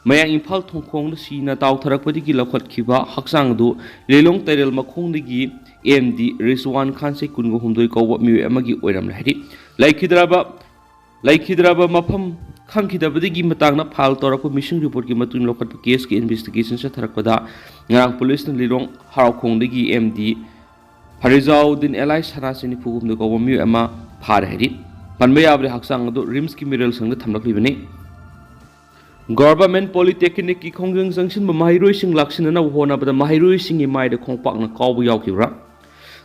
ꯃꯌꯥꯡ ꯏꯝꯐꯥꯜ ꯊꯣꯡꯈꯣꯡꯗ ꯁꯤꯅ ꯇꯥꯎꯊꯔꯛꯄꯗꯒꯤ ꯂꯧꯈꯠꯈꯤꯕ ꯍꯛꯆꯥꯡ ꯑꯗꯨ ꯂꯤꯂꯣꯡ ꯇꯥꯏꯔꯦꯜ ꯃꯈꯣꯡꯗꯒꯤ ꯑꯦꯝ ꯗꯤ ꯔꯤꯖꯋꯥꯟ ꯈꯥꯟ, ꯆꯍꯤ ꯀꯨꯟꯒ ꯍꯨꯝꯗꯣꯏ ꯀꯧꯕ ꯃꯤꯑꯣꯏ ꯑꯃꯒꯤ ꯑꯣꯏꯔꯝꯂꯦ ꯍꯥꯏꯔꯤ꯫ ꯂꯩꯈꯤꯗ꯭ꯔꯕ, ꯂꯩꯈꯤꯗ꯭ꯔꯕ ꯃꯐꯝ ꯈꯪꯈꯤꯗꯕꯗꯒꯤ ꯃꯇꯥꯡꯗ ꯐꯥꯏꯜ ꯇꯧꯔꯛꯄ ꯃꯤꯁꯤꯡ ꯔꯤꯄꯣꯔꯠꯀꯤ ꯃꯇꯨꯡ ꯏꯟꯅ ꯂꯧꯈꯠꯄ ꯀꯦꯁꯀꯤ ꯏꯟꯚꯦꯁꯇꯤꯒꯦꯁꯟ ꯆꯠꯊꯔꯛꯄꯗ ꯉꯔꯥꯡ ꯄꯨꯂꯤꯁꯅ ꯂꯤꯂꯣꯡ ꯍꯔꯥꯎꯈꯣꯡꯗꯒꯤ ꯑꯦꯝ ꯗꯤ ꯐꯔꯤꯖꯥꯎꯗꯤꯟ ꯑꯦꯂꯥꯏꯁ ꯁꯅꯥꯁꯤꯡ ꯅꯤꯐꯨ ꯍꯨꯝꯗꯣꯏ ꯀꯧꯕ ꯃꯤꯑꯣꯏ ꯑꯃ ꯐꯥꯔꯦ ꯍꯥꯏꯔꯤ꯫ ꯀꯟꯕ ꯌꯥꯕꯗꯤ ꯍꯛꯆꯥꯡ ꯑꯗꯨ ꯔꯤꯝꯁꯀꯤ ꯃꯤꯔꯦꯜ ꯁꯪꯗ ꯊꯝꯂꯛꯂꯤꯕꯅꯤ꯫ ꯒꯚꯔꯟꯃꯦꯟꯠ ꯄꯣꯂꯤꯇꯦꯛꯅꯤꯛꯀꯤ ꯈꯣꯡꯖꯪ ꯆꯪꯁꯤꯟꯕ ꯃꯍꯩꯔꯣꯏꯁꯤꯡ ꯂꯥꯛꯁꯤꯟꯅꯅꯕ ꯍꯣꯠꯅꯕꯗ ꯃꯍꯩꯔꯣꯏꯁꯤꯡꯒꯤ ꯃꯥꯏꯗ ꯈꯣꯡꯄꯥꯛꯅ ꯀꯥꯎꯕ ꯌꯥꯎꯈꯤꯕ꯭ꯔꯥ?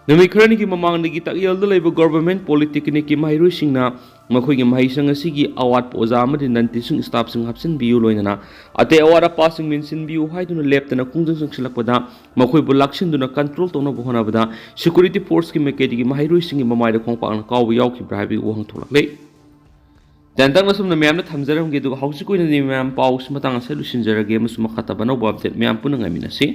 ꯅꯨꯃꯤꯠ ꯈꯔꯅꯤꯒꯤ ꯃꯃꯥꯡꯗꯒꯤ ꯇꯥꯛꯌꯦꯜꯗ ꯂꯩꯕ ꯒꯚꯔꯟꯃꯦꯟꯠ ꯄꯣꯂꯤꯇꯦꯛꯅꯤꯛꯀꯤ ꯃꯍꯩꯔꯣꯏꯁꯤꯡꯅ ꯃꯈꯣꯏꯒꯤ ꯃꯍꯩꯁꯪ ꯑꯁꯤꯒꯤ ꯑꯋꯥꯠꯄ ꯑꯣꯖꯥ ꯑꯃꯗꯤ ꯅꯟ ꯇꯤꯆꯤꯡ ꯁ꯭ꯇꯥꯐꯁꯤꯡ ꯍꯥꯞꯆꯤꯟꯕꯤꯌꯨ ꯂꯣꯏꯅꯅ ꯑꯇꯩ ꯑꯋꯥꯠ ꯑꯄꯥꯁꯤꯡ ꯃꯦꯟꯁꯤꯟꯕꯤꯌꯨ ꯍꯥꯏꯗꯨꯅ ꯂꯦꯞꯇꯅ ꯈꯣꯡꯖꯪ ꯆꯪꯁꯤꯜꯂꯛꯄꯗ ꯃꯈꯣꯏꯕꯨ ꯂꯥꯛꯁꯤꯟꯗꯨꯅ ꯀꯟꯇ꯭ꯔꯣꯜ ꯇꯧꯅꯕ ꯍꯣꯠꯅꯕꯗ ꯁꯦꯀ꯭ꯌꯨꯔꯤꯇꯤ ꯐꯣꯔꯁꯀꯤ ꯃꯥꯏꯀꯩꯗꯒꯤ ꯃꯍꯩꯔꯣꯏꯁꯤꯡꯒꯤ ꯃꯃꯥꯏꯗ ꯈꯣꯡꯄꯥꯛꯅ ꯀꯥꯎꯕ ꯌꯥꯎꯈꯤꯕ꯭ꯔꯥ ꯍꯥꯏꯕꯒꯤ ꯋꯥꯍꯪ ꯊꯣꯛꯂꯛꯂꯤ꯫ ꯇꯦꯟꯇꯛꯅ ꯁꯨꯝꯅ ꯃꯌꯥꯝꯗ ꯊꯝꯖꯔꯝꯒꯦ, ꯑꯗꯨꯒ ꯍꯧꯖꯤꯛ ꯑꯣꯏꯅꯗꯤ ꯃꯌꯥꯝ ꯄꯥꯎꯁꯤ ꯃꯇꯥꯡ ꯑꯁꯤꯗ ꯂꯣꯏꯁꯤꯟꯖꯔꯒꯦ ꯑꯃꯁꯨꯡ ꯃꯈꯥ ꯇꯥꯕ ꯑꯅꯧꯕ ꯑꯞꯗꯦꯠ ꯃꯌꯥꯝ ꯄꯨꯟꯅ ꯉꯥꯏꯃꯤꯟꯅꯁꯤ꯫